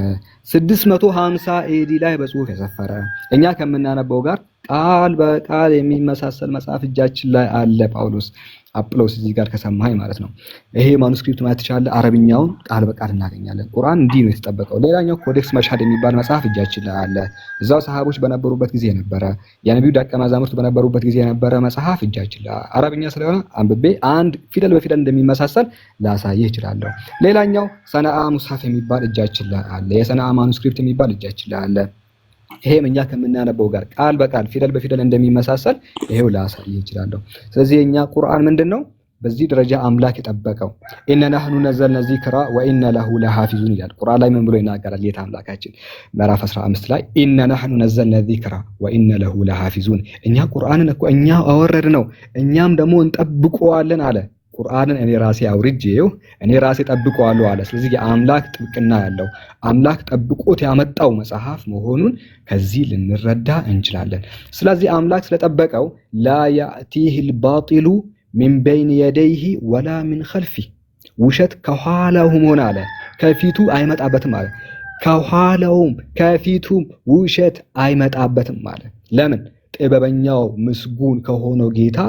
S2: 650 AD ላይ በጽሁፍ የሰፈረ፣ እኛ ከምናነበው ጋር ቃል በቃል የሚመሳሰል መጽሐፍ እጃችን ላይ አለ። ጳውሎስ አጵሎስ እዚህ ጋር ከሰማኸኝ ማለት ነው። ይሄ manuscript ማየት ትችላለህ። አረብኛውን ቃል በቃል እናገኛለን። ቁርአን እንዲህ ነው የተጠበቀው። ሌላኛው Codex መሻድ የሚባል መጽሐፍ እጃችን ላይ አለ። እዛው ሰሃቦች በነበሩበት ጊዜ የነበረ፣ የነቢዩ ደቀ መዛሙርት በነበሩበት ጊዜ የነበረ መጽሐፍ እጃችን ላይ አረብኛ ስለሆነ አንብቤ አንድ ፊደል በፊደል እንደሚመሳሰል ላሳይህ እችላለሁ። ሌላኛው ሰነአ ሙስሐፍ የሚባል እጃችን ላይ አለ። የሰነአ manuscript የሚባል እጃችን ላይ አለ። ይሄም እኛ ከምናነበው ጋር ቃል በቃል ፊደል በፊደል እንደሚመሳሰል ይሄው ላሳይህ እችላለሁ። ስለዚህ የኛ ቁርአን ምንድን ነው? በዚህ ደረጃ አምላክ የጠበቀው إنا نحن نزلنا الذكر وإنا له لحافظون ይላል። ቁርአን ላይ ምን ብሎ ይናገራል? ጌታ አምላካችን ምዕራፍ 15 ላይ إنا نحن نزلنا الذكر وإنا له لحافظون፣ እኛ ቁርአንን እኮ እኛ አወረድነው እኛም ደግሞ እንጠብቀዋለን አለ። ቁርአንን እኔ ራሴ አውርጄው እኔ ራሴ ጠብቀዋለሁ አለ። ስለዚህ የአምላክ ጥብቅና ያለው፣ አምላክ ጠብቆት ያመጣው መጽሐፍ መሆኑን ከዚህ ልንረዳ እንችላለን። ስለዚህ አምላክ ስለጠበቀው لا يأتيه الباطل من بين يديه ولا من خلفه፣ ውሸት ከኋላውም ሆነ አለ ከፊቱ አይመጣበትም አለ። ከኋላውም ከፊቱም ውሸት አይመጣበትም አለ። ለምን? ጥበበኛው ምስጉን ከሆነው ጌታ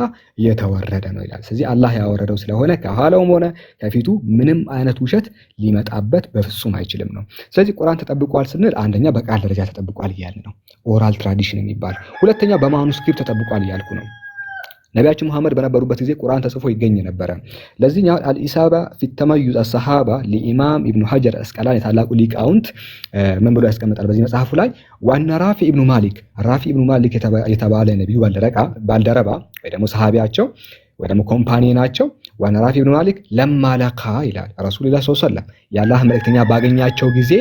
S2: የተወረደ ነው ይላል። ስለዚህ አላህ ያወረደው ስለሆነ ከኋላውም ሆነ ከፊቱ ምንም አይነት ውሸት ሊመጣበት በፍጹም አይችልም ነው። ስለዚህ ቁርአን ተጠብቋል ስንል አንደኛ በቃል ደረጃ ተጠብቋል እያልን ነው፣ oral tradition የሚባል። ሁለተኛ በ manuscript ተጠብቋል እያልኩ ነው። ነቢያችን ሙሐመድ በነበሩበት ጊዜ ቁርአን ተጽፎ ይገኝ ነበረ። ለዚህኛው الإصابة في تمييز الصحابة ለኢማም ኢብኑ ሀጀር አስቀላኒ የታላቁ ሊቃውንት ምን ብሎ ያስቀምጣል? በዚህ መጽሐፉ ላይ وأن ራፊ ኢብኑ ማሊክ፣ ራፊ ኢብኑ ማሊክ የተባለ ነቢዩ ባልደረባ ወይ ደግሞ ሰሃቢያቸው ወይ ደግሞ companion ናቸው። وأن ራፊ ኢብኑ ማሊክ لما لقى ይላል رسول الله صلى الله عليه وسلم፣ የአላህ መልእክተኛ ባገኛቸው ጊዜ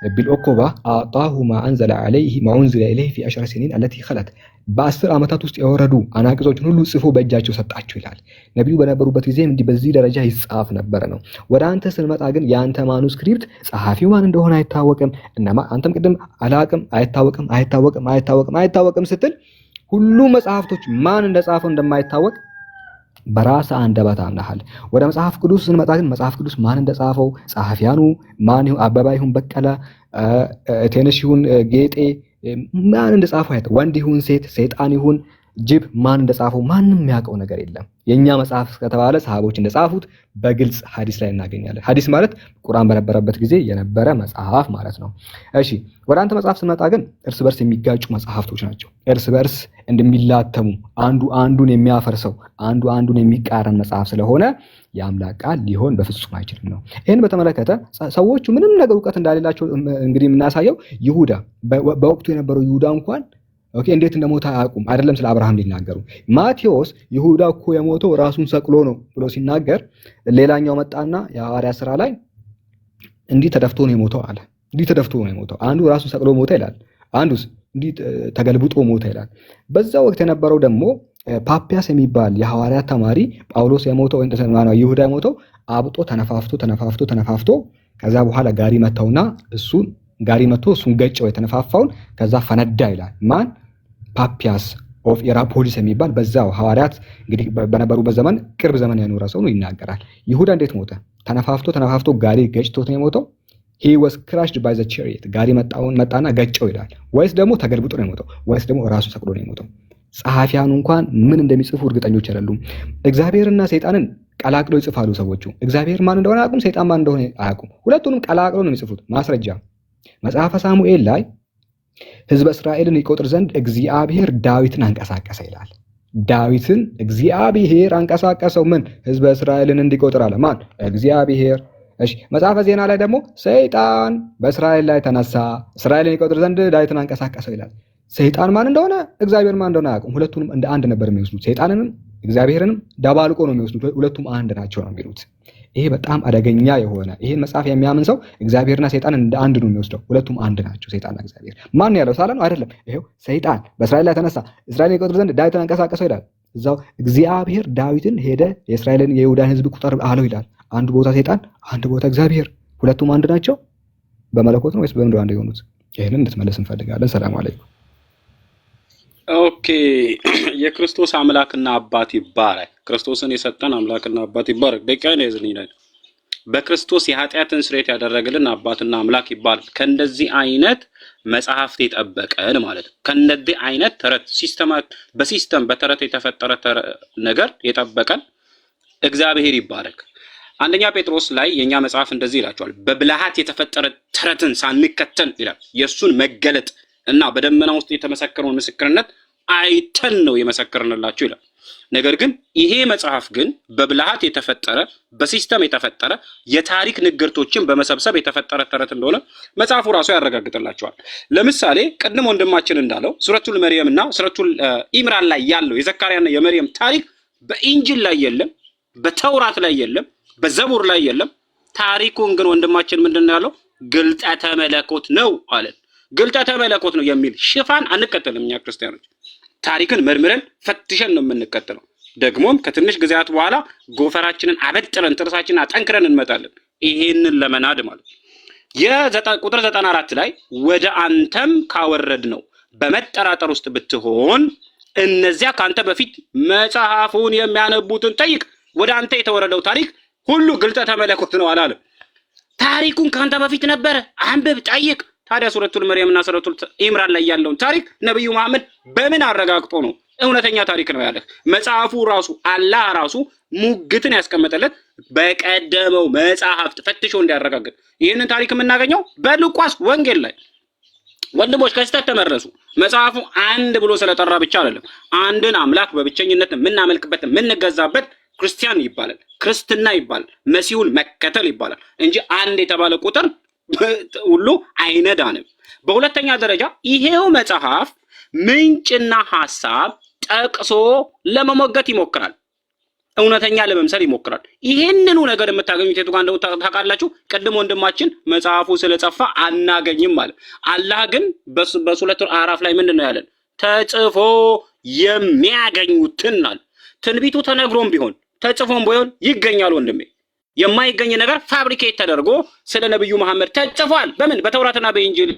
S2: بالعقبة أعطاه ما أنزل عليه ما أنزل إليه في 10 سنين التي خلت፣ በ10 ዓመታት ውስጥ የወረዱ አናቅጾችን ሁሉ ጽፎ በእጃቸው ሰጣቸው ይላል። ነቢዩ በነበሩበት ጊዜ እንዲህ በዚህ ደረጃ ይጻፍ ነበረ ነው። ወደ አንተ ስንመጣ ግን የአንተ manuscript ጸሐፊው ማን እንደሆነ አይታወቅም። እናማ አንተም ቅድም አላቅም፣ አይታወቅም፣ አይታወቅም፣ አይታወቅም፣ አይታወቅም ስትል ሁሉ መጽሐፍቶች ማን እንደጻፈው እንደማይታወቅ በራስ አንደበት አምነሃል። ወደ መጽሐፍ ቅዱስ ስንመጣ ግን መጽሐፍ ቅዱስ ማን እንደጻፈው፣ ጸሐፊያኑ ማን ይሁን፣ አበባ ይሁን በቀለ፣ ቴነሽ ይሁን ጌጤ፣ ማን እንደጻፈው፣ ወንድ ይሁን ሴት፣ ሰይጣን ይሁን ጅብ ማን እንደጻፈው ማንም የሚያውቀው ነገር የለም። የእኛ መጽሐፍ ከተባለ ሰሃቦች እንደጻፉት በግልጽ ሐዲስ ላይ እናገኛለን። ሐዲስ ማለት ቁርአን በነበረበት ጊዜ የነበረ መጽሐፍ ማለት ነው። እሺ፣ ወደ አንተ መጽሐፍ ስንመጣ ግን እርስ በርስ የሚጋጩ መጽሐፍቶች ናቸው። እርስ በርስ እንደሚላተሙ፣ አንዱ አንዱን የሚያፈርሰው፣ አንዱ አንዱን የሚቃረን መጽሐፍ ስለሆነ የአምላክ ቃል ሊሆን በፍጹም አይችልም ነው። ይህን በተመለከተ ሰዎቹ ምንም ነገር እውቀት እንዳሌላቸው እንግዲህ የምናሳየው ይሁዳ፣ በወቅቱ የነበረው ይሁዳ እንኳን okay እንዴት እንደሞተ አያውቁም። አይደለም ስለ አብርሃም ሊናገሩ። ማቴዎስ ይሁዳ እኮ የሞተው ራሱን ሰቅሎ ነው ብሎ ሲናገር ሌላኛው መጣና የሐዋርያት ስራ ላይ እንዲህ ተደፍቶ ነው የሞተው አለ። እንዲህ ተደፍቶ ነው የሞተው። አንዱ ራሱን ሰቅሎ ሞተ ይላል፣ አንዱስ እንዲህ ተገልብጦ ሞተ ይላል። በዛ ወቅት የነበረው ደግሞ ፓፒያስ የሚባል የሐዋርያት ተማሪ ጳውሎስ የሞተው፣ ይሁዳ የሞተው አብጦ ተነፋፍቶ ተነፋፍቶ ተነፋፍቶ ከዛ በኋላ ጋሪ መታውና እሱን ጋሪ መቶ እሱን ገጨው የተነፋፋውን፣ ከዛ ፈነዳ ይላል። ማን? ፓፒያስ of ሂየራፖሊስ የሚባል በዛው ሐዋርያት እንግዲህ በነበሩበት ዘመን፣ ቅርብ ዘመን የኖረ ሰው ነው ይናገራል። ይሁዳ እንዴት ሞተ? ተነፋፍቶ ተነፋፍቶ ጋሪ ገጭቶት ነው የሞተው? He was crushed by the chariot፣ ጋሪ መጣውን መጣና ገጨው ይላል። ወይስ ደግሞ ተገልብጦ ነው የሞተው? ወይስ ደግሞ ራሱ ሰቅሎ ነው የሞተው? ጸሐፊያኑ እንኳን ምን እንደሚጽፉ እርግጠኞች አይደሉም። እግዚአብሔርና ሰይጣንን ቀላቅለው ይጽፋሉ ሰዎቹ። እግዚአብሔር ማን እንደሆነ አያውቁም፣ ሰይጣን ማን እንደሆነ አያውቁም። ሁለቱንም ቀላቅለው ነው የሚጽፉት። ማስረጃ መጽሐፈ ሳሙኤል ላይ ሕዝበ እስራኤልን ይቆጥር ዘንድ እግዚአብሔር ዳዊትን አንቀሳቀሰ ይላል። ዳዊትን እግዚአብሔር አንቀሳቀሰው። ምን? ሕዝበ እስራኤልን እንዲቆጥር አለ። ማን? እግዚአብሔር። እሺ፣ መጽሐፈ ዜና ላይ ደግሞ ሰይጣን በእስራኤል ላይ ተነሳ፣ እስራኤልን ይቆጥር ዘንድ ዳዊትን አንቀሳቀሰው ይላል። ሰይጣን ማን እንደሆነ እግዚአብሔር ማን እንደሆነ አያውቁም። ሁለቱንም እንደ አንድ ነበር የሚወስዱት። ሰይጣንንም እግዚአብሔርንም ደባልቆ ነው የሚወስዱት። ሁለቱም አንድ ናቸው ነው የሚሉት። ይሄ በጣም አደገኛ የሆነ፣ ይሄን መጽሐፍ የሚያምን ሰው እግዚአብሔርና ሰይጣን እንደ አንድ ነው የሚወስደው። ሁለቱም አንድ ናቸው፣ ሰይጣንና እግዚአብሔር። ማን ያለው? ሳላ ነው አይደለም። ይሄው ሰይጣን በእስራኤል ላይ ተነሳ፣ እስራኤልን ይቆጥር ዘንድ ዳዊትን አንቀሳቀሰው ይላል። እዛው እግዚአብሔር ዳዊትን ሄደ የእስራኤልን የይሁዳን ሕዝብ ቁጠር አለው ይላል። አንዱ ቦታ ሰይጣን፣ አንድ ቦታ እግዚአብሔር። ሁለቱም አንድ ናቸው። በመለኮት ነው ወይስ በምንድን ነው አንድ የሆኑት? ይህንን እንድትመለስ እንፈልጋለን። ሰላም አለይኩም።
S1: Okay፣ የክርስቶስ አምላክና አባት ይባረክ። ክርስቶስን የሰጠን አምላክና አባት ይባረክ። ደቂቃ ነው ያዝልኝ። በክርስቶስ የኃጢአትን ስርየት ያደረገልን አባትና አምላክ ይባረክ። ከእንደዚህ አይነት መጽሐፍት የጠበቀን ማለት ነው። ከእንደዚህ አይነት ተረት system፣ በ system በተረት የተፈጠረ ነገር የጠበቀን እግዚአብሔር ይባረክ። አንደኛ ጴጥሮስ ላይ የእኛ መጽሐፍ እንደዚህ ይላቸዋል። በብልሃት የተፈጠረ ተረትን ሳንከተል ይላል። የእሱን መገለጥ እና በደመና ውስጥ የተመሰከረውን ምስክርነት አይተን ነው የመሰከርንላችሁ ይላል። ነገር ግን ይሄ መጽሐፍ ግን በብልሃት የተፈጠረ፣ በ system የተፈጠረ፣ የታሪክ ንግርቶችን በመሰብሰብ የተፈጠረ ተረት እንደሆነ መጽሐፉ ራሱ ያረጋግጥላቸዋል። ለምሳሌ ቅድም ወንድማችን እንዳለው ሱረቱል መርየም እና ሱረቱል ኢምራን ላይ ያለው የዘካርያና የመርየም ታሪክ በኢንጅል ላይ የለም፣ በተውራት ላይ የለም፣ በዘቡር ላይ የለም። ታሪኩን ግን ወንድማችን ምንድን ነው ያለው? ግልጠተ መለኮት ነው አለን። ግልጠተ መለኮት ነው የሚል ሽፋን አንከተልም እኛ ክርስቲያኖች። ታሪክን መርምረን ፈትሸን ነው የምንከተለው። ደግሞም ከትንሽ ጊዜያት በኋላ ጎፈራችንን አበጥረን ጥርሳችንን አጠንክረን እንመጣለን። ይሄንን ለመናድ ማለት ቁጥር 94 ላይ ወደ አንተም ካወረድነው በመጠራጠር ውስጥ ብትሆን እነዚያ ከአንተ በፊት መጽሐፉን የሚያነቡትን ጠይቅ። ወደ አንተ የተወረደው ታሪክ ሁሉ ግልጠተ መለኮት ነው አላለም። ታሪኩን ከአንተ በፊት ነበረ፣ አንብብ፣ ጠይቅ። ታዲያ ሱረቱል መርየም እና ሱረቱል ኢምራን ላይ ያለውን ታሪክ ነብዩ መሐመድ በምን አረጋግጦ ነው እውነተኛ ታሪክ ነው ያለህ? መጽሐፉ ራሱ፣ አላህ ራሱ ሙግትን ያስቀመጠለት በቀደመው መጽሐፍት ፈትሾ እንዲያረጋግጥ። ይህንን ታሪክ የምናገኘው በሉቃስ ወንጌል ላይ። ወንድሞች፣ ከስህተት ተመለሱ። መጽሐፉ አንድ ብሎ ስለጠራ ብቻ አይደለም። አንድን አምላክ በብቸኝነት የምናመልክበት፣ የምንገዛበት ክርስቲያን ይባላል፣ ክርስትና ይባላል፣ መሲሁን መከተል ይባላል እንጂ አንድ የተባለ ቁጥር ሁሉ አይነዳንም። በሁለተኛ ደረጃ ይሄው መጽሐፍ ምንጭና ሐሳብ ጠቅሶ ለመሞገት ይሞክራል። እውነተኛ ለመምሰል ይሞክራል። ይሄንኑ ነገር የምታገኙት የቱ ጋር እንደሆነ ታውቃላችሁ? ቅድም ወንድማችን መጽሐፉ ስለጠፋ አናገኝም ማለት። አላህ ግን በሱረቱል አዕራፍ ላይ ምንድን ነው ያለን? ተጽፎ የሚያገኙትን አለ። ትንቢቱ ተነግሮም ቢሆን ተጽፎም ቢሆን ይገኛል ወንድሜ። የማይገኝ ነገር fabricate ተደርጎ ስለ ነብዩ መሐመድ ተጽፏል። በምን? በተውራትና በኢንጂል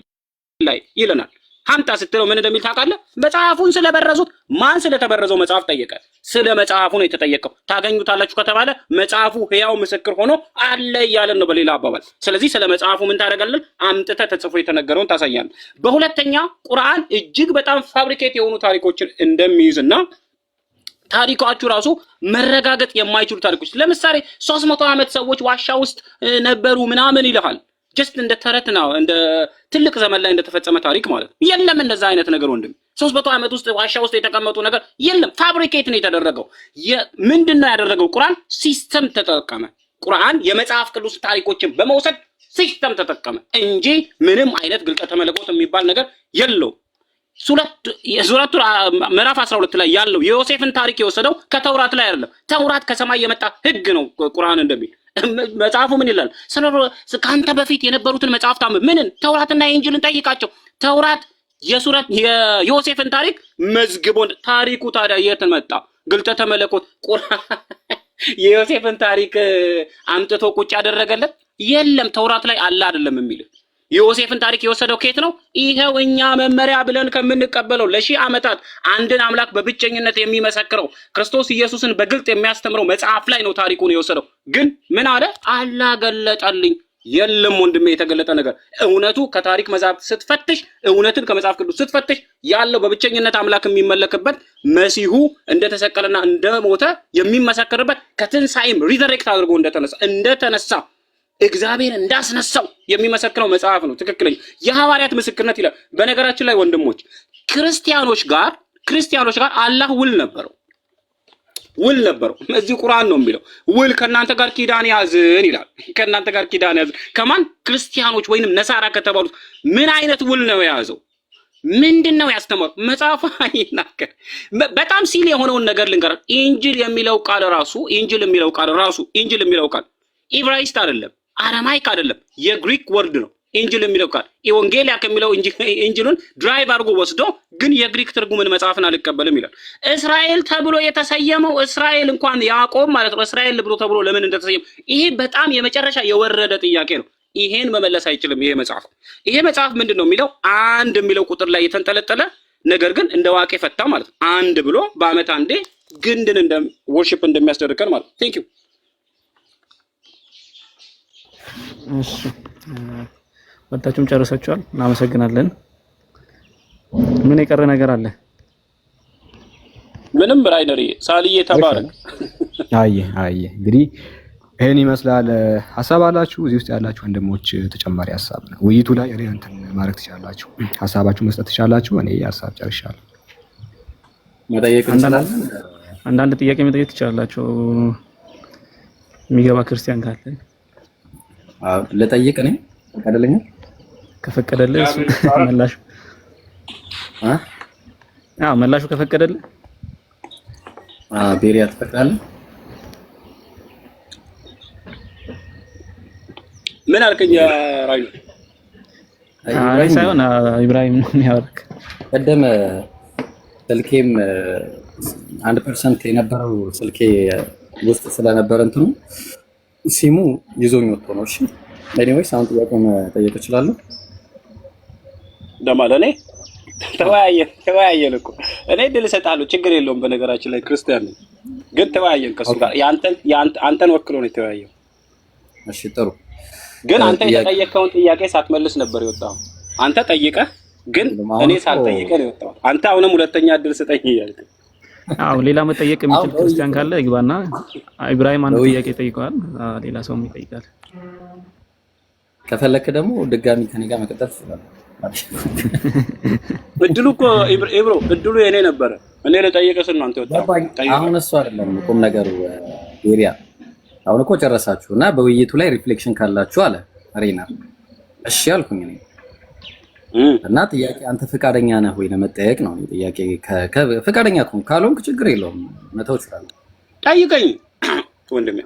S1: ላይ ይለናል። አምጣ ስትለው ምን እንደሚል ታውቃለህ? መጽሐፉን ስለበረዙት። ማን ስለተበረዘው መጽሐፍ ጠየቀ? ስለ መጽሐፉ ነው የተጠየቀው። ታገኙታላችሁ ከተባለ መጽሐፉ ሕያው ምስክር ሆኖ አለ እያለን ነው በሌላ አባባል። ስለዚህ ስለ መጽሐፉ ምን ታደርጋለን? አምጥተህ ተጽፎ የተነገረውን ታሳያለህ። በሁለተኛ ቁርአን እጅግ በጣም fabricate የሆኑ ታሪኮችን እንደሚይዝና ታሪኮቹ ራሱ መረጋገጥ የማይችሉ ታሪኮች፣ ለምሳሌ 300 ዓመት ሰዎች ዋሻ ውስጥ ነበሩ ምናምን ይልሃል። Just እንደ ተረት ነው፣ እንደ ትልቅ ዘመን ላይ እንደተፈጸመ ታሪክ ማለት ነው። የለም እንደዛ አይነት ነገር ወንድም። 300 ዓመት ውስጥ ዋሻ ውስጥ የተቀመጡ ነገር የለም። Fabricate ነው የተደረገው። ምንድን ነው ያደረገው? ቁርአን system ተጠቀመ። ቁርአን የመጽሐፍ ቅዱስ ታሪኮችን በመውሰድ system ተጠቀመ እንጂ ምንም አይነት ግልጠተ መለኮት የሚባል ነገር የለውም። ሱረቱ ምዕራፍ 12 ላይ ያለው የዮሴፍን ታሪክ የወሰደው ከተውራት ላይ አይደለም። ተውራት ከሰማይ የመጣ ህግ ነው። ቁርአን እንደሚል መጽሐፉ ምን ይላል? ስለ ከአንተ በፊት የነበሩትን መጽሐፍት ምንን ተውራትና ኢንጂልን ጠይቃቸው። ተውራት የሱረት የዮሴፍን ታሪክ መዝግቦ፣ ታሪኩ ታዲያ የት መጣ? ግልጠተ መለኮት ቁርአን የዮሴፍን ታሪክ አምጥቶ ቁጭ ያደረገለት የለም። ተውራት ላይ አለ አይደለም የሚል። የዮሴፍን ታሪክ የወሰደው ከየት ነው? ይኸው እኛ መመሪያ ብለን ከምንቀበለው፣ ለሺህ ዓመታት አንድን አምላክ በብቸኝነት የሚመሰክረው፣ ክርስቶስ ኢየሱስን በግልጥ የሚያስተምረው መጽሐፍ ላይ ነው ታሪኩን የወሰደው። ግን ምን አለ? አላህ ገለጠልኝ። የለም ወንድሜ፣ የተገለጠ ነገር እውነቱ ከታሪክ መጽሐፍ ስትፈትሽ፣ እውነትን ከመጽሐፍ ቅዱስ ስትፈትሽ ያለው በብቸኝነት አምላክ የሚመለክበት፣ መሲሁ እንደተሰቀለና እንደሞተ የሚመሰክርበት፣ ከትንሣኤም resurrect አድርጎ እንደተነሳ፣ እግዚአብሔር እንዳስነሳው የሚመሰክረው መጽሐፍ ነው። ትክክለኛ የሐዋርያት ምስክርነት ይላል። በነገራችን ላይ ወንድሞች፣ ክርስቲያኖች ጋር አላህ ውል ነበረው፣ ውል ነበረው። እዚህ ቁርአን ነው የሚለው፣ ውል ከእናንተ ጋር ኪዳን ያዝን ይላል። ከእናንተ ጋር ኪዳን ያዝን ከማን? ክርስቲያኖች ወይንም ነሳራ ከተባሉት። ምን አይነት ውል ነው የያዘው? ምንድን ነው ያስተማሩ? መጽሐፉ አይናገር። በጣም silly የሆነውን ነገር ልንገር። ኢንጂል የሚለው ቃል ራሱ፣ ኢንጂል የሚለው ቃል ራሱ፣ ኢንጂል የሚለው ቃል ኢብራይስጥ አይደለም፣ አረማይክ አይደለም፣ የግሪክ word ነው። ኢንጂል የሚለው ቃል ኢወንጌሊያ ከሚለው ኢንጂሉን derive አድርጎ ወስዶ ግን የግሪክ ትርጉምን መጽሐፍን አልቀበልም ይላል። እስራኤል ተብሎ የተሰየመው፣ እስራኤል እንኳን ያዕቆብ ማለት ነው። እስራኤል ብሎ ተብሎ ለምን እንደተሰየመ ይሄ በጣም የመጨረሻ የወረደ ጥያቄ ነው። ይሄን መመለስ አይችልም ይሄ መጽሐፍ። ይሄ መጽሐፍ ምንድን ነው የሚለው? አንድ የሚለው ቁጥር ላይ የተንጠለጠለ፣ ነገር ግን እንደ ዋቄ ፈታ ማለት ነው። አንድ ብሎ በአመት አንዴ ግንድን እንደ worship እንደሚያስደርገን ማለት ነው። Thank you.
S3: እሺ፣ ሁለታችሁም ጨርሳችኋል። እናመሰግናለን። ምን የቀረ ነገር አለ?
S1: ምንም ራይነር ሳልዬ ተባረክ።
S2: አየ አየ፣ እንግዲህ ይህን ይመስላል። ሀሳብ አላችሁ እዚህ ውስጥ ያላችሁ ወንድሞች፣ ተጨማሪ ሀሳብ ነው ውይይቱ ላይ እኔ እንትን ማድረግ ትችላላችሁ፣ ሀሳባችሁ መስጠት ትችላላችሁ። እኔ ሀሳብ ጨርሻለሁ።
S5: መጠየቅ እንችላለን።
S3: አንዳንድ ጥያቄ መጠየቅ ትችላላችሁ፣ የሚገባ ክርስቲያን ካለ።
S5: ልጠይቅ እኔ፣ ፈቀደልኛል?
S3: ከፈቀደልህ እሱ መላሹ። አዎ፣ መላሹ ከፈቀደልህ።
S5: ቤሪያ ትፈቅዳለህ?
S1: ምን አልከኝ ራዩ?
S3: እኔ ሳይሆን ኢብራሂም ነው የሚያወራክ።
S5: ቀደም ስልኬም 1% የነበረው ስልኬ ውስጥ ስለነበረ እንትኑ ሲሙ ይዞኝ ወጥቶ ነው። እሺ፣ anyways አሁን ጥያቄ መጠየቅ እችላለሁ?
S1: ደማ ለእኔ ተወያየን፣ ተወያየን እኮ። እኔ እድል እሰጥሃለሁ፣ ችግር የለውም። በነገራችን ላይ ክርስቲያን ነኝ፣ ግን ተወያየን ከእሱ ጋር። አንተን ወክሎ ነው የተወያየው።
S5: እሺ ጥሩ።
S1: ግን አንተ የተጠየቅከውን ጥያቄ ሳትመልስ ነበር የወጣኸው። አንተ ጠይቀህ ግን እኔ ሳልጠይቀህ ነው የወጣሁት። አንተ አሁንም ሁለተኛ እድል ስጠኝ እያልክ።
S3: አዎ፣ ሌላ መጠየቅ የሚችል ክርስቲያን ካለ ይግባና ኢብራሂም አንድ ጥያቄ ጠይቀዋል። ሌላ ሰውም ይጠይቃል።
S5: ከፈለክ ደግሞ ድጋሚ ከኔ ጋር መቀጠል ትችላለህ።
S1: እድሉ እኮ ኢብሮ፣ እድሉ የኔ ነበረ። እኔ ልጠይቅህ ስል ነው አንተ የወጣኸው።
S5: አሁን እሱ አይደለም ቁም ነገሩ ቤሪያ። አሁን እኮ ጨረሳችሁ እና በውይይቱ ላይ reflection ካላችሁ አለ ሬና። እሺ አልኩኝ እኔ። እና ጥያቄ አንተ ፈቃደኛ ነህ ወይ ለመጠየቅ ነው ጥያቄ። ፈቃደኛ ከሆንክ፣ ካልሆንክ ችግር የለውም፣ መተው እችላለሁ።
S1: ጠይቀኝ ወንድሜ።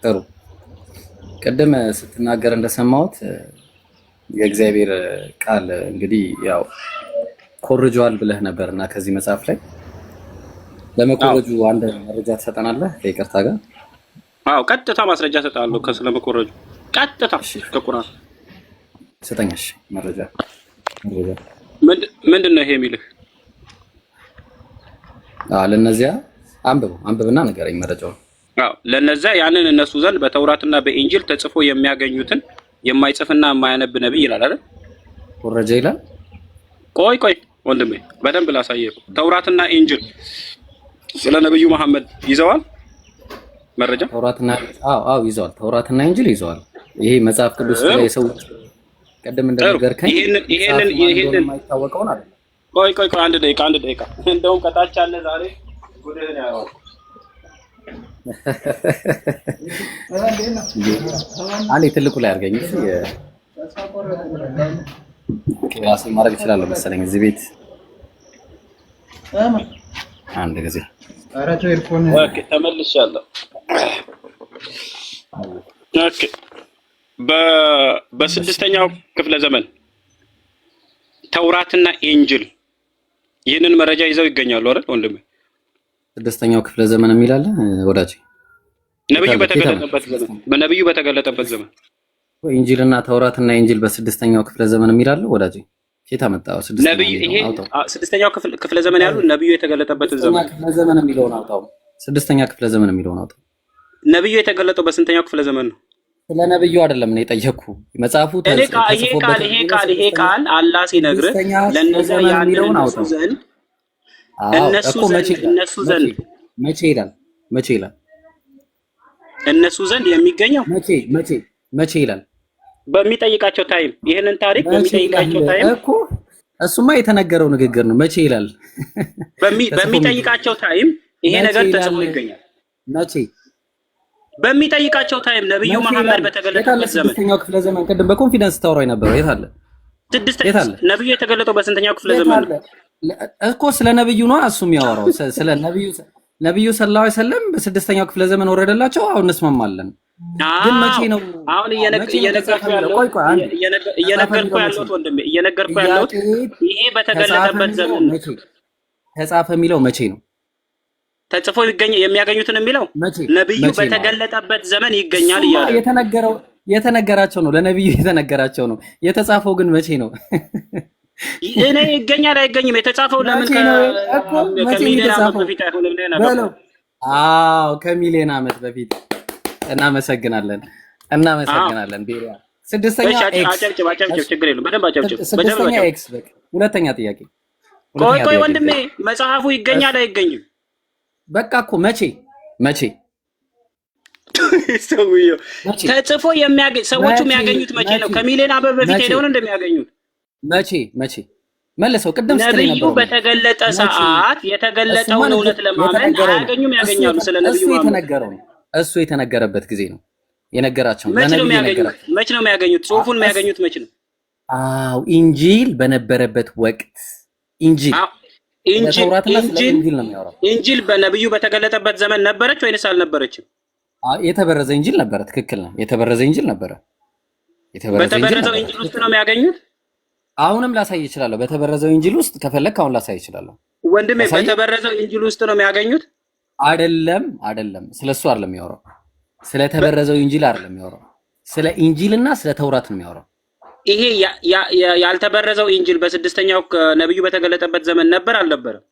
S5: ጥሩ። ቅድም ስትናገር እንደሰማሁት የእግዚአብሔር ቃል እንግዲህ ያው ኮርጇል ብለህ ነበር እና ከዚህ መጽሐፍ ላይ ለመኮረጁ አንድ መረጃ ትሰጠናለህ ከይቅርታ ጋር?
S1: አዎ፣ ቀጥታ ማስረጃ እሰጥሃለሁ። ስለመኮረጁ ቀጥታ ከቁርአን።
S5: ስጠኝ። እሺ፣ መረጃ መረጃ።
S1: ምንድን ነው ይሄ የሚልህ?
S5: ለእነዚያ አንብበው፣ አንብብና ንገረኝ መረጃውን።
S1: አዎ፣ ለነዚያ ያንን እነሱ ዘንድ በተውራትና በኢንጂል ተጽፎ የሚያገኙትን የማይጽፍና የማያነብ ነብይ ይላል አይደል?
S5: ኮረጀ ይላል።
S1: ቆይ ቆይ ወንድሜ፣ በደንብ ላሳየህ። ተውራትና ኢንጂል ስለ ነብዩ መሐመድ ይዘዋል መረጃ?
S5: ተውራትና፣ አዎ፣ ይዘዋል። ተውራትና ኢንጂል ይዘዋል። ይሄ መጽሐፍ ቅዱስ ላይ የሰዎች ቅድም እንደነገርከኝ
S1: ይሄንን ይሄንን ይሄንን
S5: የማይታወቀውን አይደለም።
S1: ቆይ ቆይ ቆይ፣ አንድ ደቂቃ፣ አንድ ደቂቃ። እንደውም ከታች አለ፣ ዛሬ ጉድህን ያየዋል።
S5: አንዴ ትልቁ ላይ አድርገኝ። እሺ፣ ራሴ ማድረግ እችላለሁ መሰለኝ እዚህ ቤት አንድ ጊዜ።
S1: Okay፣ ተመልሻለሁ። Okay፣ በስድስተኛው ክፍለ ዘመን ተውራትና ኢንጅል ይህንን መረጃ ይዘው ይገኛሉ አይደል ወንድሜ?
S5: ስድስተኛው ክፍለ ዘመን የሚል አለ ወዳጄ?
S1: ነብዩ በተገለጠበት ዘመን፣ በነብዩ በተገለጠበት ዘመን።
S5: ኢንጂልና ተውራትና ኢንጂል በስድስተኛው ክፍለ ዘመን የሚል አለ ወዳጄ? ከየት አመጣኸው?
S1: ነብዩ ይሄ ስድስተኛው ክፍለ ዘመን ያሉ ነብዩ የተገለጠበትን ዘመን።
S5: ክፍለ ዘመን የሚለውን አውጣው። ስድስተኛ ክፍለ ዘመን የሚለውን አውጣው።
S1: ነብዩ የተገለጠው በስንተኛው ክፍለ ዘመን ነው?
S5: ስለ ነብዩ አይደለም ነው የጠየቅኩ። መጽሐፉ
S1: ይሄ ቃል ይሄ ቃል ይሄ ቃል አላህ ሲነግርህ ለነዛ ያንን እነሱ ዘንድ እነሱ ዘንድ እነሱ ዘንድ
S5: መቼ ይላል? መቼ ይላል?
S1: እነሱ ዘንድ የሚገኘው
S5: መቼ መቼ መቼ ይላል?
S1: በሚጠይቃቸው time፣ ይህንን ታሪክ በሚጠይቃቸው time
S5: እኮ እሱማ የተነገረው ንግግር ነው። መቼ ይላል?
S1: በሚጠይቃቸው time ይሄ ነገር ተጽፎ ይገኛል።
S5: መቼ?
S1: በሚጠይቃቸው time፣ ነብዩ መሐመድ በተገለጠበት ዘመን።
S5: ስድስተኛው ክፍለ ዘመን ቅድም በ confidence ታወራኝ ነበር። የት አለ?
S1: ነብዩ የተገለጠው በስንተኛው ክፍለ ዘመን ነው?
S5: እኮ ስለ ነብዩ ነው እሱ የሚያወራው። ስለ ነብዩ፣ ነብዩ ሰለላሁ ዐለይሂ ወሰለም በስድስተኛው ክፍለ ዘመን ወረደላቸው። አሁን እንስማማለን። ግን መቼ ነው?
S1: አሁን እየነገርኩህ ያለሁት ወንድሜ፣ እየነገርኩህ ያለሁት ይሄ በተገለጠበት ዘመን
S5: ተጻፈ የሚለው መቼ ነው?
S1: ተጽፎ ይገኝ የሚያገኙትን የሚለው ነብዩ በተገለጠበት ዘመን ይገኛል እያለ
S5: የተነገረው የተነገራቸው ነው። ለነብዩ የተነገራቸው ነው። የተጻፈው ግን መቼ ነው?
S1: እኔ ይገኛል አይገኝም የተጻፈው ለምን ከሚሊዮን ዓመት በፊት አይሆንም? ነው።
S5: አዎ፣ ከሚሊዮን ዓመት በፊት። እናመሰግናለን፣ እናመሰግናለን። ቤሪያ ስድስተኛ X።
S1: አጨብጭብ፣ አጨብጭብ፣ ችግር የለውም። በደንብ አጨብጭብ።
S5: ስድስተኛ X። በቃ ሁለተኛ ጥያቄ።
S1: ቆይ ቆይ ወንድሜ፣ መጽሐፉ ይገኛል አይገኝም?
S5: በቃ እኮ መቼ መቼ?
S1: ሰውዬው ተጽፎ የሚያገኝ ሰዎቹ የሚያገኙት መቼ ነው? ከሚሊዮን ዓመት በፊት ሄደው ነው እንደሚያገኙት?
S5: መቼ መቼ መልሰው። ቅድም ስትለኝ
S1: ነብዩ በተገለጠ ሰዓት የተገለጠውን እውነት ለማመን አያገኙም፣ ያገኛሉ። ስለ ነብዩ
S5: የተነገረው ነው። እሱ የተነገረበት ጊዜ ነው የነገራቸው።
S1: መቼ ነው የሚያገኙት? መቼ ነው የሚያገኙት? ጽሁፉን የሚያገኙት መቼ ነው?
S5: አዎ፣ ኢንጂል በነበረበት ወቅት። ኢንጂል
S1: ኢንጂል ኢንጂል በነብዩ በተገለጠበት ዘመን ነበረች ወይንስ አልነበረችም?
S5: የተበረዘ ኢንጂል ነበረ። ትክክል ነው። የተበረዘ ኢንጂል ነበረ።
S1: በተበረዘው ኢንጂል ውስጥ ነው የሚያገኙት።
S5: አሁንም ላሳይ እችላለሁ። በተበረዘው ኢንጂል ውስጥ ከፈለክ አሁን ላሳይ እችላለሁ።
S1: ወንድሜ፣ በተበረዘው ኢንጂል ውስጥ ነው የሚያገኙት።
S5: አይደለም፣ አይደለም። ስለሱ አይደለም የሚያወራው። ስለተበረዘው ኢንጂል አይደለም የሚያወራው። ስለ ኢንጂልና ስለ ተውራት ነው የሚያወራው።
S1: ይሄ ያልተበረዘው ኢንጂል በስድስተኛው ነብዩ በተገለጠበት ዘመን ነበር አልነበረም?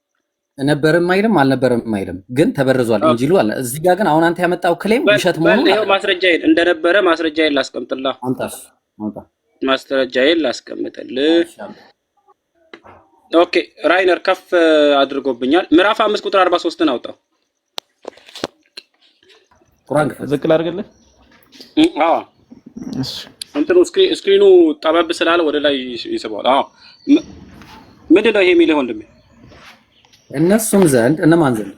S5: ነበርም አይልም አልነበረም አይልም፣ ግን ተበርዟል ኢንጂሉ አለ። እዚህ ጋር ግን አሁን አንተ ያመጣው claim ውሸት መሆኑን
S1: ይኸው ማስረጃዬን እንደነበረ ማስረጃዬን ላስቀምጥልህ።
S5: አምጣ አምጣ፣
S1: ማስረጃዬን ላስቀምጥልህ። Okay፣ ራይነር ከፍ አድርጎብኛል። ምዕራፍ 5 ቁጥር 43ን አውጣው።
S5: ቁርአን
S3: ዝቅ ላድርግልህ?
S1: አዎ፣ እንትኑ screen ኑ ጠበብ ስላለ ወደ ላይ ይስበዋል። አዎ፣ ምንድን ነው ይሄ የሚልህ ወንድሜ?
S5: እነሱም ዘንድ እነማን ዘንድ?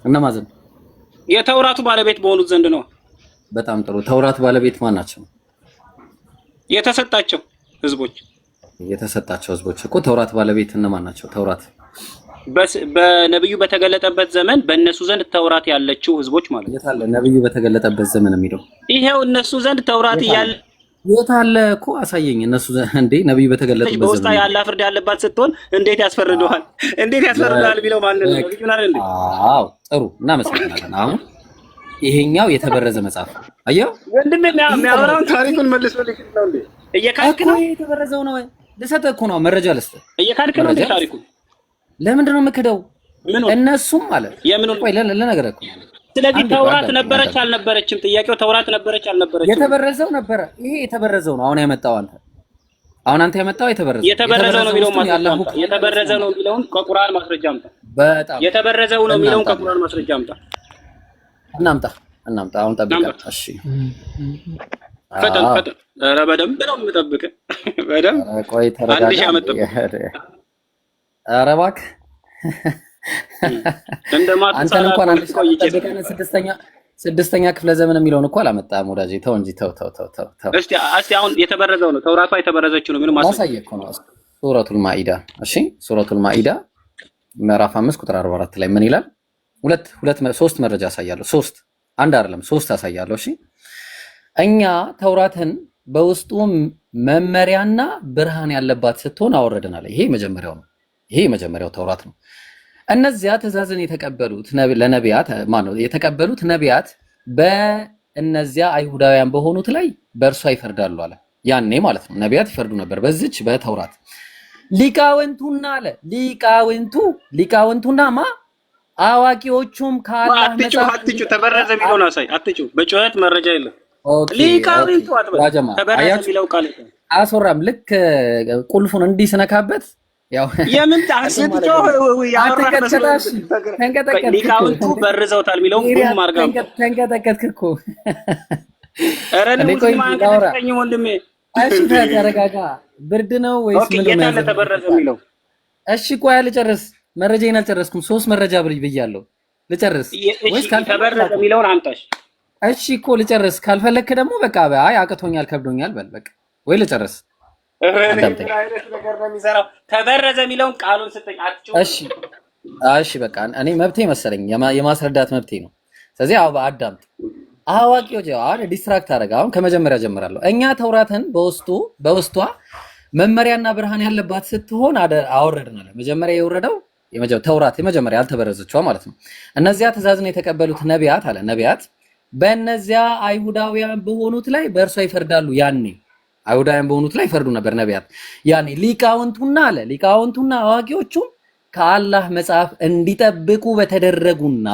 S5: እነማን ዘንድ?
S1: የተውራቱ ባለቤት በሆኑት ዘንድ ነው።
S5: በጣም ጥሩ። ተውራት ባለቤት ማን ናቸው?
S1: የተሰጣቸው ህዝቦች።
S5: የተሰጣቸው ህዝቦች እኮ ተውራት ባለቤት እነማን ናቸው? ተውራት
S1: በነብዩ በተገለጠበት ዘመን በእነሱ ዘንድ ተውራት ያለችው ህዝቦች ማለት ነው።
S5: የት አለ ነብዩ በተገለጠበት ዘመን የሚለው?
S1: ይሄው እነሱ ዘንድ ተውራት እያለ
S5: የት አለ እኮ አሳየኝ። እነሱ እንዴ ነብዩ በተገለጠበት ዘመን
S1: በውስጧ ያለ ፍርድ ያለባት ስትሆን እንዴት ያስፈርደዋል? እንዴት ያስፈርደዋል ቢለው ማን ነው? ነብዩን አይደል እንዴ?
S5: አዎ፣ ጥሩ እናመሰግናለን። አሁን ይሄኛው የተበረዘ መጽሐፍ አየው
S1: ወንድሜ፣ የሚያወራውን ታሪኩን መልሶልኝ ነው እንዴ? እየካድክ ነው?
S5: የተበረዘው ነው። ልሰጥህ እኮ ነው፣ መረጃ ልስጥህ።
S1: እየካድክ ነው
S5: መረጃ
S1: እንዴ
S5: ልስጥህ።
S1: ታሪኩ?
S5: ለምንድን ነው የምክደው?
S1: ምኑን?
S5: እነሱም አለ
S1: የምኑን?
S5: ቆይ ልነግርህ እኮ ነው።
S1: ስለዚህ
S5: አንዴ ቆይ
S1: ተውራት
S5: አዳምጠኝ
S1: ነበረች
S5: አዳምጠኝ።
S1: አልነበረችም? ጥያቄው ተውራት ነበረች አልነበረችም?
S5: የተበረዘው ነበረ። ይሄ የተበረዘው ነው አሁን ያመጣው አንተ አሁን አንተ ያመጣው የተበረዘው
S1: የተበረዘው ነው
S5: የተበረዘው
S1: የሚለውን
S5: ውስጥም
S1: ማስረጃ
S5: ያለ
S1: አምጣ።
S5: ሁክም
S1: የተበረዘ ነው የሚለውን ከቁርአን ማስረጃ አምጣ።
S5: በጣም
S1: የተበረዘው ነው የሚለውን
S5: እናምጣ
S1: ከቁርአን ማስረጃ አምጣ።
S5: እናምጣ እናምጣ። አሁን ጠብቀን።
S1: እናምጣ።
S5: እሺ
S1: ፈጠን
S5: አዎ
S1: ፈጠን። ኧረ በደንብ ነው የምጠብቅህ። በደንብ
S5: ኧረ ቆይ
S1: አንድ
S5: ተረጋጋ።
S1: ሺህ ዓመት ጠብቅ።
S5: ኧረ እባክህ
S1: እንደ
S5: አንተን
S1: ማቱሳላ
S5: እንኳን 1000 ዓመት
S1: ቆይቼ
S5: ጠብቀን ስድስተኛ ክፍለ ዘመን የሚለውን እኮ አላመጣህም ወዳጄ። ተው እንጂ ተው ተው ተው ተው ተው።
S1: እስቲ እስቲ አሁን የተበረዘው ነው ተውራቷ የተበረዘችው ነው የሚለው ማስረጃ
S5: ማሳየ እኮ ነው። ሱረቱል ማኢዳ። እሺ ሱረቱል ማኢዳ ምዕራፍ 5 ቁጥር 44 ላይ ምን ይላል? ሁለት ሁለት ሶስት መረጃ አሳያለሁ። ሶስት፣ አንድ አይደለም ሶስት አሳያለሁ። እሺ እኛ ተውራትን በውስጡ መመሪያና ብርሃን ያለባት ስትሆን አወረድናል። ይሄ የመጀመሪያው ነው። ይሄ የመጀመሪያው ተውራት ነው። እነዚያ ትእዛዝን የተቀበሉት ለነቢያት ማነው የተቀበሉት ነቢያት በእነዚያ አይሁዳውያን በሆኑት ላይ በእርሷ ይፈርዳሉ አለ። ያኔ ማለት ነው ነቢያት ይፈርዱ ነበር በዚች በተውራት። ሊቃውንቱና አለ ሊቃውንቱና ማ አዋቂዎቹም ከአላህ
S1: አትጩህ
S5: መጽሐፍ
S1: አትጩህ። ተበረዘ የሚለውን አሳይ። አትጩህ። በጩኸት መረጃ የለም።
S5: okay okay
S1: ሊቃውንቱ አትበል።
S5: ያጀማ
S1: ተበረዘ
S5: አያችሁ
S1: የሚለው ቃል የለም።
S5: አያስወራም። ልክ ቁልፉን እንዲህ ስነካበት ያው
S1: የምን
S5: እንትን ማለት
S1: ስትጮህ
S5: ነው።
S1: ያወራህ መስሎ
S5: አትንቀጥቀጥ። እሺ ተንቀጠቀጥክ እኮ
S1: ሊቃውንቱ በርዘውታል የሚለውን
S5: ኤሪያ
S1: ቡም አድርጋ አምጣ።
S5: ተንቀጠቀጥክ እኮ።
S1: ኧረ እኔ
S5: እኔ ቆይ
S1: ሙስሊም
S5: እንጂ ላውራ።
S1: አንቀጠቅጠኝም ወንድሜ።
S5: እሺ ተረጋጋ። ብርድ ነው ወይስ
S1: okay
S5: ምንድን ነው
S1: የት አለ
S5: ያዘህ?
S1: ተበረዘ የሚለው?
S5: እሺ ቆይ ልጨርስ። መረጃዬን አልጨረስኩም። ሶስት መረጃ ብያለሁ። ልጨርስ
S1: እሺ
S5: ወይስ ካልፈለክ
S1: ተበረዘ
S5: ላቁም?
S1: የሚለውን አምጣሽ።
S5: እሺ እኮ ልጨርስ። ካልፈለክ ደግሞ በቃ አይ አቅቶኛል፣ ከብዶኛል በል በቃ። ወይ ልጨርስ፣
S1: ኧረ እኔ
S5: አዳምጠኝ።
S1: ምን አይነት ነገር ነው የሚሰራው? ተበረዘ የሚለውን ቃሉን ስጠኝ። አትጩህ።
S5: እሺ እሺ በቃ እኔ መብቴ መሰለኝ የማስረዳት መብቴ ነው። ስለዚህ አዎ አዳምጥ። አዋቂዎች አሁን distract አደረገ። አሁን ከመጀመሪያ ጀምራለሁ። እኛ ተውራትን በውስጧ መመሪያና ብርሃን ያለባት ስትሆን አወረድን አለ። መጀመሪያ የወረደው ተውራት የመጀመሪያ ያልተበረዘችዋ ማለት ነው። እነዚያ ትእዛዝን የተቀበሉት ነቢያት አለ ነቢያት በእነዚያ አይሁዳውያን በሆኑት ላይ በእርሷ ይፈርዳሉ። ያኔ አይሁዳውያን በሆኑት ላይ ይፈርዱ ነበር ነቢያት። ያኔ ሊቃውንቱና አለ ሊቃውንቱና አዋቂዎቹም ከአላህ መጽሐፍ እንዲጠብቁ በተደረጉና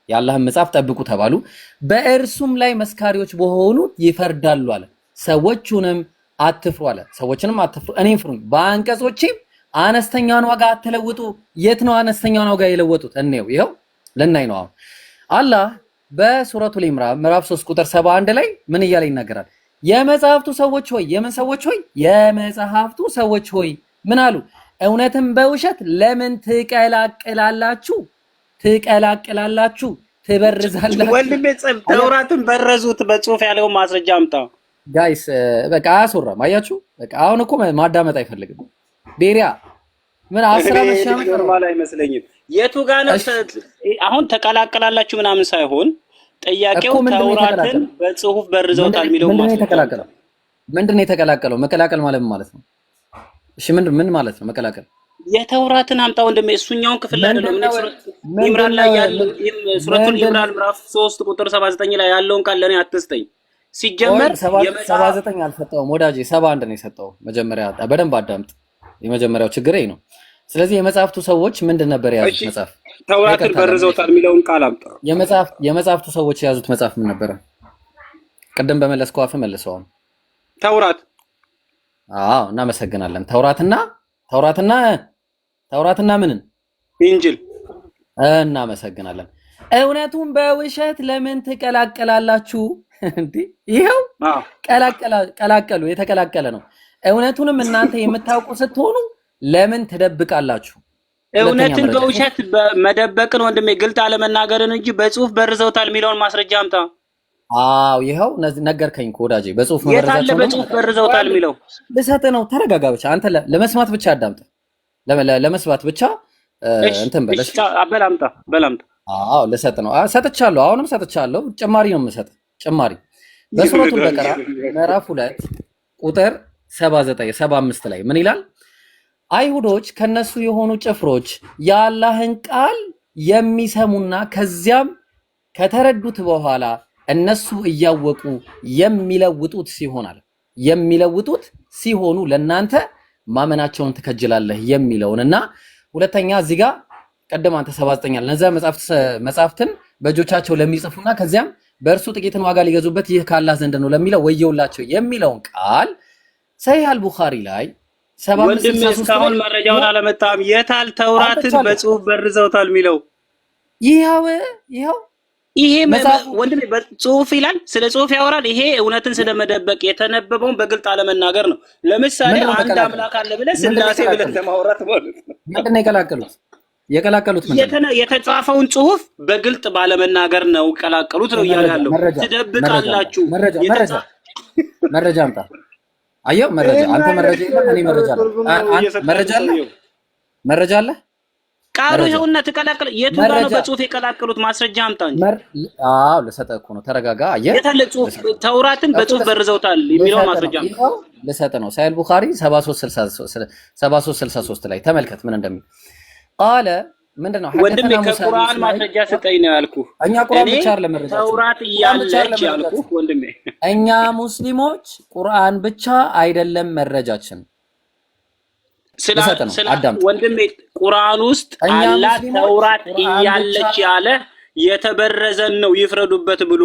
S5: የአላህን መጽሐፍ ጠብቁ ተባሉ። በእርሱም ላይ መስካሪዎች በሆኑ ይፈርዳሉ አለ። ሰዎቹንም አትፍሩ አለ። ሰዎችንም አትፍሩ፣ እኔን ፍሩኝ። በአንቀጾቼም አነስተኛውን ዋጋ አትለውጡ። የት ነው አነስተኛውን ዋጋ የለወጡት? እኔው ይኸው ልናይ ነው አሁን። አላህ በሱረቱል ኢምራን ምዕራፍ 3 ቁጥር 71 ላይ ምን እያለ ይናገራል? የመጽሐፍቱ ሰዎች ሆይ፣ የምን ሰዎች ሆይ? የመጽሐፍቱ ሰዎች ሆይ ምን አሉ? እውነትን በውሸት ለምን ትቀላቅላላችሁ? ትቀላቅላላችሁ፣ ትበርዛላችሁ።
S1: ወንድሜ ተውራትን በረዙት በጽሁፍ ያለውን ማስረጃ አምጣ።
S5: guys በቃ አያስወራም። አያችሁ፣ በቃ አሁን እኮ ማዳመጥ አይፈልግም። ቤሪያ ምን 10 ዓመት ሺህ ዓመት
S1: normal አይመስለኝም። የቱ ጋ ነው
S5: እሺ
S1: አሁን ተቀላቀላላችሁ ምናምን ሳይሆን ጥያቄው
S5: እኮ ምንድን ነው
S1: ተውራትን
S5: የተቀላቀለው?
S1: በጽሁፍ በርዘውታል የሚለውን
S5: ምንድን ነው
S1: ማስረጃ አምጣ።
S5: የተቀላቀለው? ምንድን ነው የተቀላቀለው? መቀላቀል ማለት ምን ማለት ነው? እሺ ምን ማለት ነው መቀላቀል?
S1: የተውራትን አምጣ ወንድሜ። እሱኛውን ክፍል ላይ አይደለም። እኔ
S5: ምንድነው
S1: ሱረት ኢምራን ላይ
S5: ምንድነው
S1: ያለው ሱረቱል
S5: ምንድን
S1: ኢምራን ምዕራፍ 3 ቁጥር 79 ላይ ያለውን ቃል ለእኔ አትስጠኝ።
S5: ቆይ
S1: ሲጀመር
S5: ሰባ
S1: የመጽሐፍ
S5: ዘጠኝ አልሰጠውም ወዳጄ፣ 71 ነው የሰጠው። መጀመሪያ በደንብ አዳምጥ። የመጀመሪያው ችግር ይሄ ነው። ስለዚህ የመጽሐፍቱ ሰዎች ምንድን ነበር የያዙት
S1: እሺ
S5: መጽሐፍ?
S1: ተውራትን
S5: ይቅርታ ለምን
S1: በርዘውታል የሚለውን ቃል አምጣ።
S5: የመጽሐፍቱ ሰዎች የያዙት መጽሐፍ ምን ነበረ? ቅድም በመለስከው አፍ መልሰዋል።
S1: ተውራት
S5: አዎ እናመሰግናለን። ተውራትና ተውራትና ተውራትና ምንን
S1: ኢንጅል
S5: እናመሰግናለን። እውነቱን በውሸት ለምን ትቀላቀላላችሁ? እንዴ ይኸው
S1: አዎ
S5: ቀላቀሉ፣ የተቀላቀለ ነው። እውነቱንም እናንተ የምታውቁ ስትሆኑ ለምን ትደብቃላችሁ? ሁለተኛ
S1: እውነትን
S5: መረጃ
S1: በውሸት መደበቅን ወንድሜ ግልጥ አለመናገርን እንጂ በጽሁፍ በርዘውታል የሚለውን ማስረጃ አምጣ።
S5: አዎ ይኸው ነገርከኝ እኮ ወዳጄ። በጽሁፍ
S1: የት አለ
S5: መበረዛቸውን ደግሞ
S1: በጽሁፍ በርዘውታል የሚለው?
S5: ልሰጥህ ነው። ተረጋጋ ብቻ አንተ ለመስማት ብቻ አዳምጥ። ለመስማት ብቻ
S1: እሺ
S5: እንትን በል
S1: እሺ
S5: እሺ።
S1: በል አምጣ፣ በል አምጣ።
S5: አዎ ልሰጥ ነው። ሰጥቻለሁ። አሁንም ሰጥቻለሁ። ጭማሪ ነው የምሰጥ፣ ጭማሪ በሱረቱል በቀራ ምዕራፍ 2 ቁጥር 79 75 ላይ ምን ይላል? አይሁዶች ከነሱ የሆኑ ጭፍሮች የአላህን ቃል የሚሰሙና ከዚያም ከተረዱት በኋላ እነሱ እያወቁ የሚለውጡት ሲሆን አለ የሚለውጡት ሲሆኑ ለእናንተ ማመናቸውን ትከጅላለህ የሚለውን እና ሁለተኛ እዚህ ጋር ቀደም አንተ 79 አለ፣ እነዚያ መጻሕፍትን በእጆቻቸው ለሚጽፉና ከዚያም በእርሱ ጥቂትን ዋጋ ሊገዙበት ይህ ከአላህ ዘንድ ነው ለሚለው ወየውላቸው የሚለውን ቃል ሰሂህ አልቡኻሪ ላይ
S1: ወንድሜ
S5: 7563 ላይ
S1: እስካሁን መረጃውን አለመጣም። የታል ተውራትን
S5: አምጥቻለሁ።
S1: በጽሁፍ በርዘውታል የሚለው?
S5: ይኸው ይኸው
S1: ይሄ
S5: መጽሐፉ
S1: ወንድሜ በጽሁፍ ይላል፣ ስለ ጽሁፍ ያወራል። ይሄ እውነትን ስለመደበቅ የተነበበውን በግልጥ አለመናገር ነው። ለምሳሌ
S5: ምንድን ነው
S1: አንድ
S5: መቀላቀል?
S1: አምላክ አለ ብለህ
S5: ምንድን ነው
S1: ስላሴ ብለህ
S5: የቀላቀሉት?
S1: ለማውራት ማለት ነው።
S5: ምንድን ነው የቀላቀሉት? የቀላቀሉት ምንድን ነው?
S1: የተጻፈውን ጽሁፍ በግልጥ ባለመናገር ነው ቀላቀሉት ነው እያለ
S5: መረጃ
S1: ያለው።
S5: መረጃ መረጃ አምጣ።
S1: ትደብቃላችሁ።
S5: መረጃ መረጃ መረጃ አምጣ። አየው መረጃ፣
S1: ይሄን
S5: አንተ
S1: አይነት
S5: መረጃ የለም፣ እኔ መረጃ አለ።
S1: ትርጉም ነው እየሰጠ
S5: መረጃ አለ፣
S1: ሰውየው።
S5: መረጃ አለ፣
S1: ቃሉ
S5: መረጃ
S1: ይኸውና ትቀላቅል። የቱ ጋር ነው
S5: መረጃ
S1: በጽሁፍ የቀላቀሉት? ማስረጃ አምጣ እንጂ።
S5: አዎ ልሰጥህ እኮ ነው። ተረጋጋ። አየህ
S1: የታለ ጽሁፍ?
S5: ልሰጥህ
S1: ተውራትን
S5: እኮ
S1: በጽሁፍ በርዘውታል የሚለውን
S5: ልሰጥህ ነው።
S1: ማስረጃ አምጣ።
S5: ይኸው ልሰጥህ ነው። ሳሂህ ቡኻሪ 7363 ላይ ተመልከት ምን እንደሚል። ቃለ ምንድን ነው
S1: ወንድሜ
S5: ሐደተና ሙሳ
S1: ከቁርአን
S5: ኢስማኤል
S1: ማስረጃ ስጠኝ ነው ያልኩህ።
S5: እኛ ቁርአን
S1: እኔ
S5: ብቻ አይደለም መረጃችን፣
S1: ተውራት
S5: ቁርአን ብቻ
S1: እያለች
S5: አይደለም መረጃችን።
S1: ያልኩህ ወንድሜ።
S5: እኛ ሙስሊሞች ቁርአን ብቻ አይደለም መረጃችን።
S1: ስለ
S5: ልሰጥህ ነው፣
S1: ስለ
S5: አዳምጥ።
S1: ወንድሜ ቁርአን ውስጥ
S5: እኛ
S1: አላህ
S5: ሙስሊሞች
S1: ተውራት
S5: ቁርአን ብቻ
S1: እያለች ያለ የተበረዘን ነው ይፍረዱበት ብሎ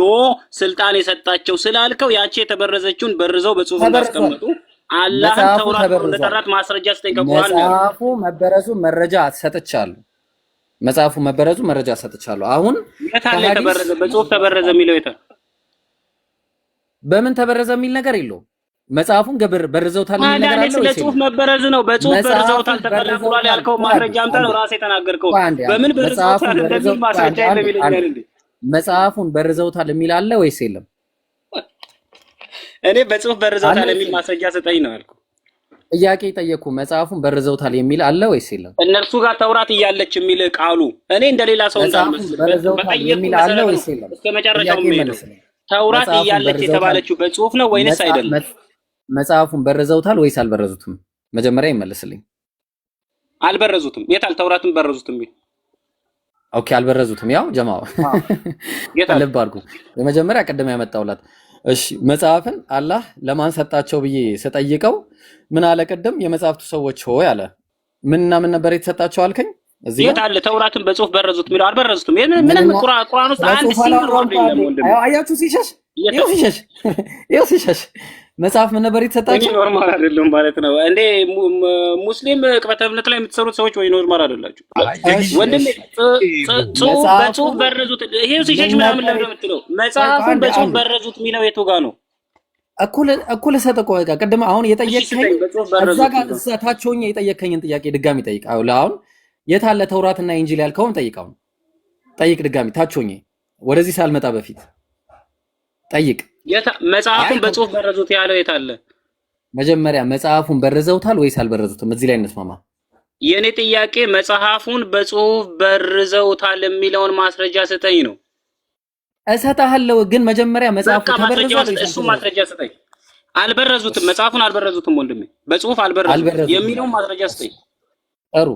S1: ስልጣን የሰጣቸው ስላልከው ያቺ የተበረዘችውን በርዘው በጽሁፍ
S5: ተበርዟል።
S1: እንዳስቀመጡ አላህን
S5: መጽሐፉ
S1: ተውራት ብሎ
S5: ተበርዟል።
S1: እንደጠራት ማስረጃ ስጠኝ ከቁርአን ነው ያልኩህ።
S5: መጽሐፉ መበረዙ መረጃ ሰጥቻለሁ። መጽሐፉ መበረዙ መረጃ ሰጥቻለሁ። አሁን
S1: የት አለ
S5: ከሐዲስ
S1: የተበረዘ? በጽሁፍ ተበረዘ የሚለው የት አለ?
S5: በምን ተበረዘ የሚል ነገር የለውም። መጽሐፉን ገበር በርዘውታል የሚል
S1: ታዲያ
S5: ነገር
S1: እኔ
S5: አለ
S1: ስለ
S5: ወይስ
S1: ጽሁፍ
S5: የለም?
S1: መበረዝ ነው። በጽሁፍ
S5: መጽሐፉን
S1: በርዘውታል ተቀላቅሏል
S5: በርዘውታል።
S1: ያልከው
S5: ቆይ አንዴ
S1: ማስረጃ አምጣ ነው
S5: አንዴ
S1: ራሴ የተናገርከው።
S5: ቆይ አንዴ አንዴ
S1: በምን
S5: መጽሐፉን
S1: በርዘውታል እንደሚል
S5: በርዘው ቆይ አንዴ
S1: ማስረጃ የለም
S5: አንዴ አንዴ
S1: ይለኛል እንዴ?
S5: መጽሐፉን በርዘውታል የሚል አለ ወይስ የለም?
S1: እኔ በጽሁፍ
S5: አለ
S1: በርዘውታል
S5: ወይስ
S1: የሚል
S5: የለም?
S1: ማስረጃ ስጠኝ ነው ያልኩህ።
S5: ጥያቄ ጠየቅኩ። መጽሐፉን በርዘውታል የሚል አለ ወይስ የለም?
S1: እነርሱ ጋር ተውራት እያለች የሚል ቃሉ እኔ እንደሌላ ሰው
S5: መጽሐፉን
S1: እንዳልመስል
S5: በርዘውታል
S1: በጠየቅኩ
S5: የሚል አለ
S1: መሰረት ነው
S5: ወይስ የለም?
S1: እስከ መጨረሻው
S5: ጥያቄ
S1: የሚሄደው።
S5: መልስልኝ።
S1: ተውራት
S5: መጽሐፉን
S1: እያለች
S5: በርዘውታል
S1: የተባለችው በጽሁፍ ነው ወይንስ አይደለም?
S5: መጽሐፉን በርዘውታል ወይስ አልበረዙትም? መጀመሪያ ይመልስልኝ።
S1: አልበረዙትም። የታል ተውራትን በረዙት የሚል?
S5: Okay፣ አልበረዙትም። ያው ጀማው
S1: የታል?
S5: ልብ አድርጉ። የመጀመሪያ ቅድም ያመጣውላት እሺ፣ መጽሐፍን አላህ ለማን ሰጣቸው ብዬ ስጠይቀው ምን አለ? ቅድም የመጽሐፍቱ ሰዎች ሆይ አለ። ምንና ምን ነበር የተሰጣቸው አልከኝ? እዚህ
S1: የት
S5: ጋር
S1: አለ ተውራትን በጽሁፍ በረዙት የሚለው? አልበረዙትም። ምንም
S5: ምንና
S1: ቁርአን ውስጥ
S5: ስለ
S1: አንድ
S5: ጽሁፍ
S1: single
S5: አላወራሁም።
S1: word የለም ወንድሜ።
S5: አያችሁ ሲሸሽ፣
S1: የት
S5: ይኸው ሲሸሽ፣ ይኸው ሲሸሽ መጽሐፍ ምን ነበር
S1: እኔ
S5: የተሰጣቸው?
S1: normal አይደለም ማለት ነው እንዴ? ሙስሊም ቅበተ እምነት ላይ የምትሰሩት ሰዎች ወይ normal አይደላችሁ
S5: እሺ
S1: ወንድሜ።
S5: እሺ፣
S1: ጽሁፍ
S5: መጽሐፉ
S1: በጽሁፍ በረዙት። ይሄው ሲሸሽ
S5: ምን
S1: ምናምን
S5: ነበር?
S1: ለምን የምትለው?
S5: ቆይ
S1: መጽሐፉን
S5: አንዴ
S1: በጽሁፍ
S5: አንዴ
S1: በረዙት የሚለው የቱ ጋር ነው?
S5: እኮ ልሰጥ እኮ በቃ ቅድም አሁን
S1: እሺ
S5: የጠየቅከኝ
S1: ስጠኝ። በጽሁፍ
S5: እዛ
S1: በረዙት
S5: ጋር
S1: የሚለው
S5: እዛ ታች ሆኜ የጠየቅከኝን ጥያቄ ድጋሚ ጠይቅ። አሁን የት አለ ተውራትና ኢንጂል ያልከውን ጠይቀው፣ ጠይቅ ድጋሚ ታች ሆኜ ወደዚህ ሳልመጣ በፊት ጠይቅ። አይ
S1: መጽሐፉን በጽሁፍ በረዙት ያለው የት አለ?
S5: መጀመሪያ መጽሐፉን በርዘውታል ወይስ አልበረዙትም? እዚህ ላይ እንስማማ።
S1: የእኔ ጥያቄ መጽሐፉን በጽሁፍ በርዘውታል የሚለውን ማስረጃ ስጠኝ ነው።
S5: እሰጥሃለሁ፣ ግን መጀመሪያ መጽሐፉ
S1: በቃ ማስረጃ
S5: ተበርዟል ወይስ
S1: እሱ
S5: አልተበረዘም?
S1: ማስረጃ ስጠኝ። አልበረዙትም፣ መጽሐፉን አልበረዙትም ወንድሜ፣ በጽሁፍ አልበረዙትም
S5: አልበረዙትም።
S1: የሚለውን ማስረጃ ስጠኝ።
S5: ጥሩ።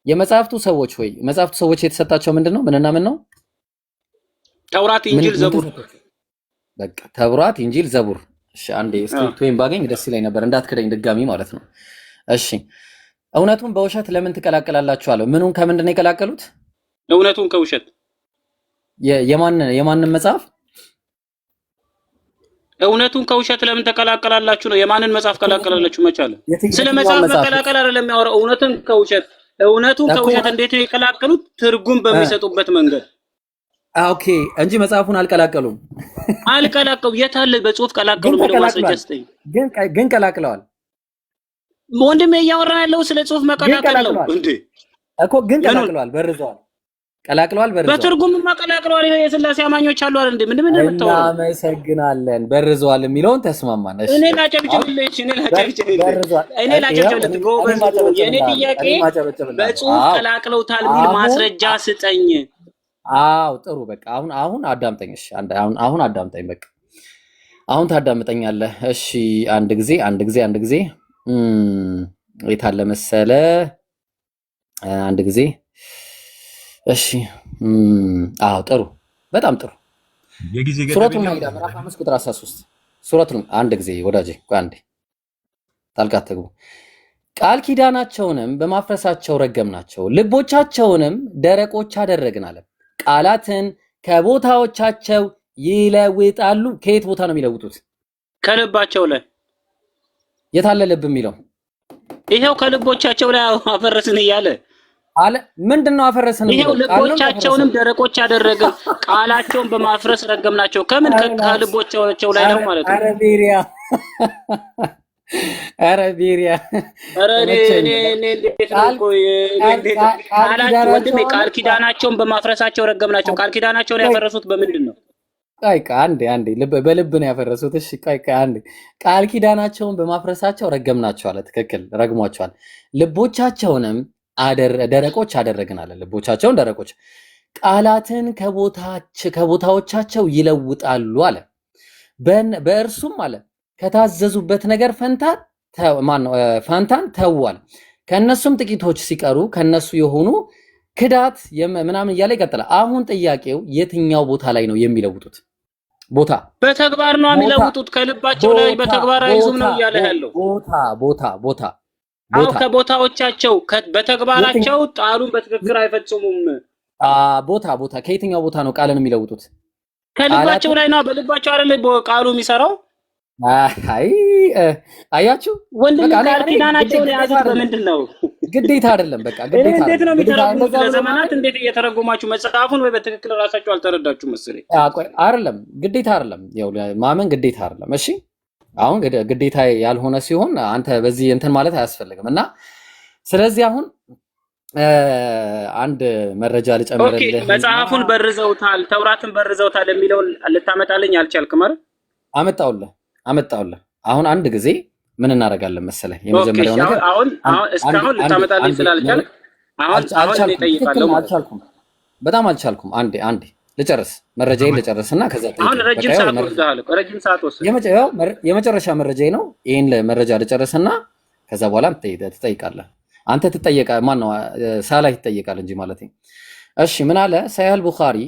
S5: የመጽሐፍቱ ሰዎች ወይ መጽሐፍቱ ሰዎች የተሰጣቸው ምንድን ነው? ምንና ምን ነው?
S1: ተውራት፣
S5: ምን
S1: ኢንጂል፣
S5: ምን
S1: ዘቡር።
S5: ተሰጣቸው? በቃ ተውራት፣ ኢንጂል፣ ዘቡር። እሺ አንዴ እስክሪፕቶዬን ባገኝ ደስ ይለኝ ነበር፣ እንዳትክደኝ ድጋሚ ማለት ነው። እሺ እውነቱን በውሸት ለምን ትቀላቅላላችሁ አለው። ምኑን ከምንድን ነው የቀላቀሉት?
S1: እውነቱን ከውሸት።
S5: የማንን መጽሐፍ?
S1: እውነቱን ከውሸት ለምን ተቀላቀላላችሁ ነው። የማንን መጽሐፍ ቀላቀላላችሁ? መቻለ ስለ
S5: የትኛውን
S1: መጽሐፍ
S5: መጽሐፍ?
S1: መቀላቀል አይደለም የሚያወራው። እውነትን ከውሸት እውነቱን
S5: እኮ
S1: ከውሸት እንዴት ነው የቀላቀሉት? ትርጉም በሚሰጡበት መንገድ።
S5: Okay፣ እንጂ መጽሐፉን አልቀላቀሉም።
S1: አልቀላቀሉ። የት አለ በጽሁፍ ቀላቀሉ
S5: ግን
S1: የሚለው ማስረጃ
S5: ተቀላቅሏል።
S1: ስጠኝ።
S5: ግን ቀላቅለዋል።
S1: ወንድሜ እያወራን ያለው ስለ ጽሁፍ
S5: ግን
S1: መቀላቀል ነው
S5: ቀላቅለዋል
S1: እንዴ?
S5: እኮ ግን
S1: ምኑን?
S5: ቀላቅለዋል፣ በርዘዋል። ቀላቅለዋል፣ በርዘዋል።
S1: በትርጉምማ ቀላቅለዋል። ይሄ የስላሴ አማኞች አሉ አይደል እንዴ? ምንድን ምንድን ነው የምታወራው?
S5: እናመሰግናለን። በርዘዋል የሚለውን ተስማማን። እሺ
S1: እኔ
S5: አሁን
S1: ላጨብጭብልህ፣ እኔ ላጨብጭብልህ፣
S5: በርዘዋል።
S1: እኔ
S5: ይኸው
S1: ላጨብጭብልህ። ጎበዝ።
S5: እኔም
S1: የእኔ
S5: አጨበጭብልሃለሁ።
S1: ጥያቄ
S5: እኔም አጨበጭብልሃለሁ።
S1: በጽሁፍ
S5: አዎ
S1: ቀላቅለውታል የሚል
S5: አሁን
S1: ማስረጃ ስጠኝ።
S5: አዎ ጥሩ በቃ አሁን አሁን አዳምጠኝ። እሺ አሁን አሁን አዳምጠኝ። በቃ አሁን ታዳምጠኛለህ። እሺ አንድ ጊዜ አንድ ጊዜ አንድ ጊዜ የት አለ መሰለ? አንድ ጊዜ እሺ አዎ ጥሩ በጣም ጥሩ።
S6: የጊዜ ገደብ
S5: ሱረቱል
S6: የለም።
S5: ማኢዳ ምዕራፍ 5 ቁጥር 13 ሱረቱል አንድ ጊዜ ወዳጄ ቆይ አንዴ ጣልቃ አትግቡ። ቃል ኪዳናቸውንም በማፍረሳቸው ረገምናቸው፣ ልቦቻቸውንም ደረቆች አደረግን አለ። ቃላትን ከቦታዎቻቸው ይለውጣሉ። ከየት ቦታ ነው የሚለውጡት?
S1: ከልባቸው ላይ።
S5: የታለ ልብ የሚለው?
S1: ይሄው ከልቦቻቸው ላይ አፈረስን እያለ።
S5: አለ። ምንድን ነው አፈረስን
S1: ይሄው
S5: የሚለው? ቃል ነው?
S1: ልቦቻቸውንም ደረቆች አደረግን፣ ቃላቸውን በማፍረስ ረገምናቸው። ከምን? ከልቦቻቸው ላይ ነው ማለት ነው።
S5: ኧረ ቤሪያ፣ ኧረ ቤሪያ።
S1: ኧረ እኔ እኔ እኔ እንዴት ነው? ቆይ እንዴት ቃላቸው ወንድሜ፣ ቃል ኪዳናቸውን በማፍረሳቸው ረገምናቸው። ቃል ኪዳናቸውን ያፈረሱት በምንድን ነው?
S5: ቆይ ቆይ፣ አንዴ አንዴ፣ በልብ ነው ያፈረሱት። እሺ ቆይ ቆይ አንዴ፣ ቃል ኪዳናቸውን በማፍረሳቸው ረገምናቸው አለ። ትክክል፣ ረግሟቸዋል። ልቦቻቸውንም ደረቆች አደረግን አለ። ልቦቻቸውን ደረቆች፣ ቃላትን ከቦታዎቻቸው ይለውጣሉ አለ። በእርሱም አለ ከታዘዙበት ነገር ፈንታ ማነው ፋንታን ተዉ አለ። ከእነሱም ጥቂቶች ሲቀሩ ከእነሱ የሆኑ ክዳት ምናምን እያለ ይቀጥላል። አሁን ጥያቄው የትኛው ቦታ ላይ ነው የሚለውጡት? ቦታ።
S1: በተግባር ነው የሚለውጡት። ከልባቸው ላይ በተግባር አይዙም ነው እያለ ያለው።
S5: ቦታ ቦታ ቦታ።
S1: አዎ።
S5: ቦታ።
S1: ከቦታዎቻቸው በተግባራቸው ቃሉን በትክክል አይፈጽሙም።
S5: ቦታ ቦታ፣ ከየትኛው ቦታ ነው ቃልን የሚለውጡት?
S1: ከልባቸው ላይ ነው። በልባቸው አይደል ቃሉ የሚሰራው?
S5: አይ፣ አያችሁ።
S1: ወንድም፣ ቃል ኪዳናቸውን የያዙት በምንድን ነው?
S5: ግዴታ አይደለም። በቃ ግዴታ
S1: እንዴት ነው የሚተረጉሙት? ለዘመናት እንዴት እየተረጎማችሁ መጽሐፉን ወይ በትክክል ራሳችሁ አልተረዳችሁ መሰለኝ።
S5: አይደለም፣ ግዴታ አይደለም። ያው ማመን ግዴታ አይደለም። እሺ አሁን ግዴታ ያልሆነ ሲሆን አንተ በዚህ እንትን ማለት አያስፈልግም። እና ስለዚህ አሁን አንድ መረጃ ልጨምርልህ።
S1: መጽሐፉን በርዘውታል፣ ተውራትን በርዘውታል የሚለውን ልታመጣልኝ አልቻልክም አይደል?
S5: አመጣውልህ አመጣውልህ። አሁን አንድ ጊዜ ምን እናደርጋለን መሰለህ? የመጀመሪያው ነገር
S1: አሁን አሁን እስካሁን ልታመጣልኝ ስላልቻልክ አሁን አሁን እኔ እጠይቃለሁ።
S5: አልቻልኩም፣ በጣም አልቻልኩም። አንዴ አንዴ ልጨርስ፣ መረጃዬን ልጨርስና ከዛ
S1: አሁን ረጅም ሰዓት ወስደሃል እኮ፣ ረጅም ሰዓት ወስደሃል።
S5: የመጨረሻ መረጃዬ ነው። ይሄን መረጃ ልጨርስና ከዛ በኋላ ትጠይቃለህ። አንተ ትጠየቃ ማን ነው? ሳላህ ይጠየቃል እንጂ ማለት ነው። እሺ ምን አለ? ሰሂህ ቡኻሪ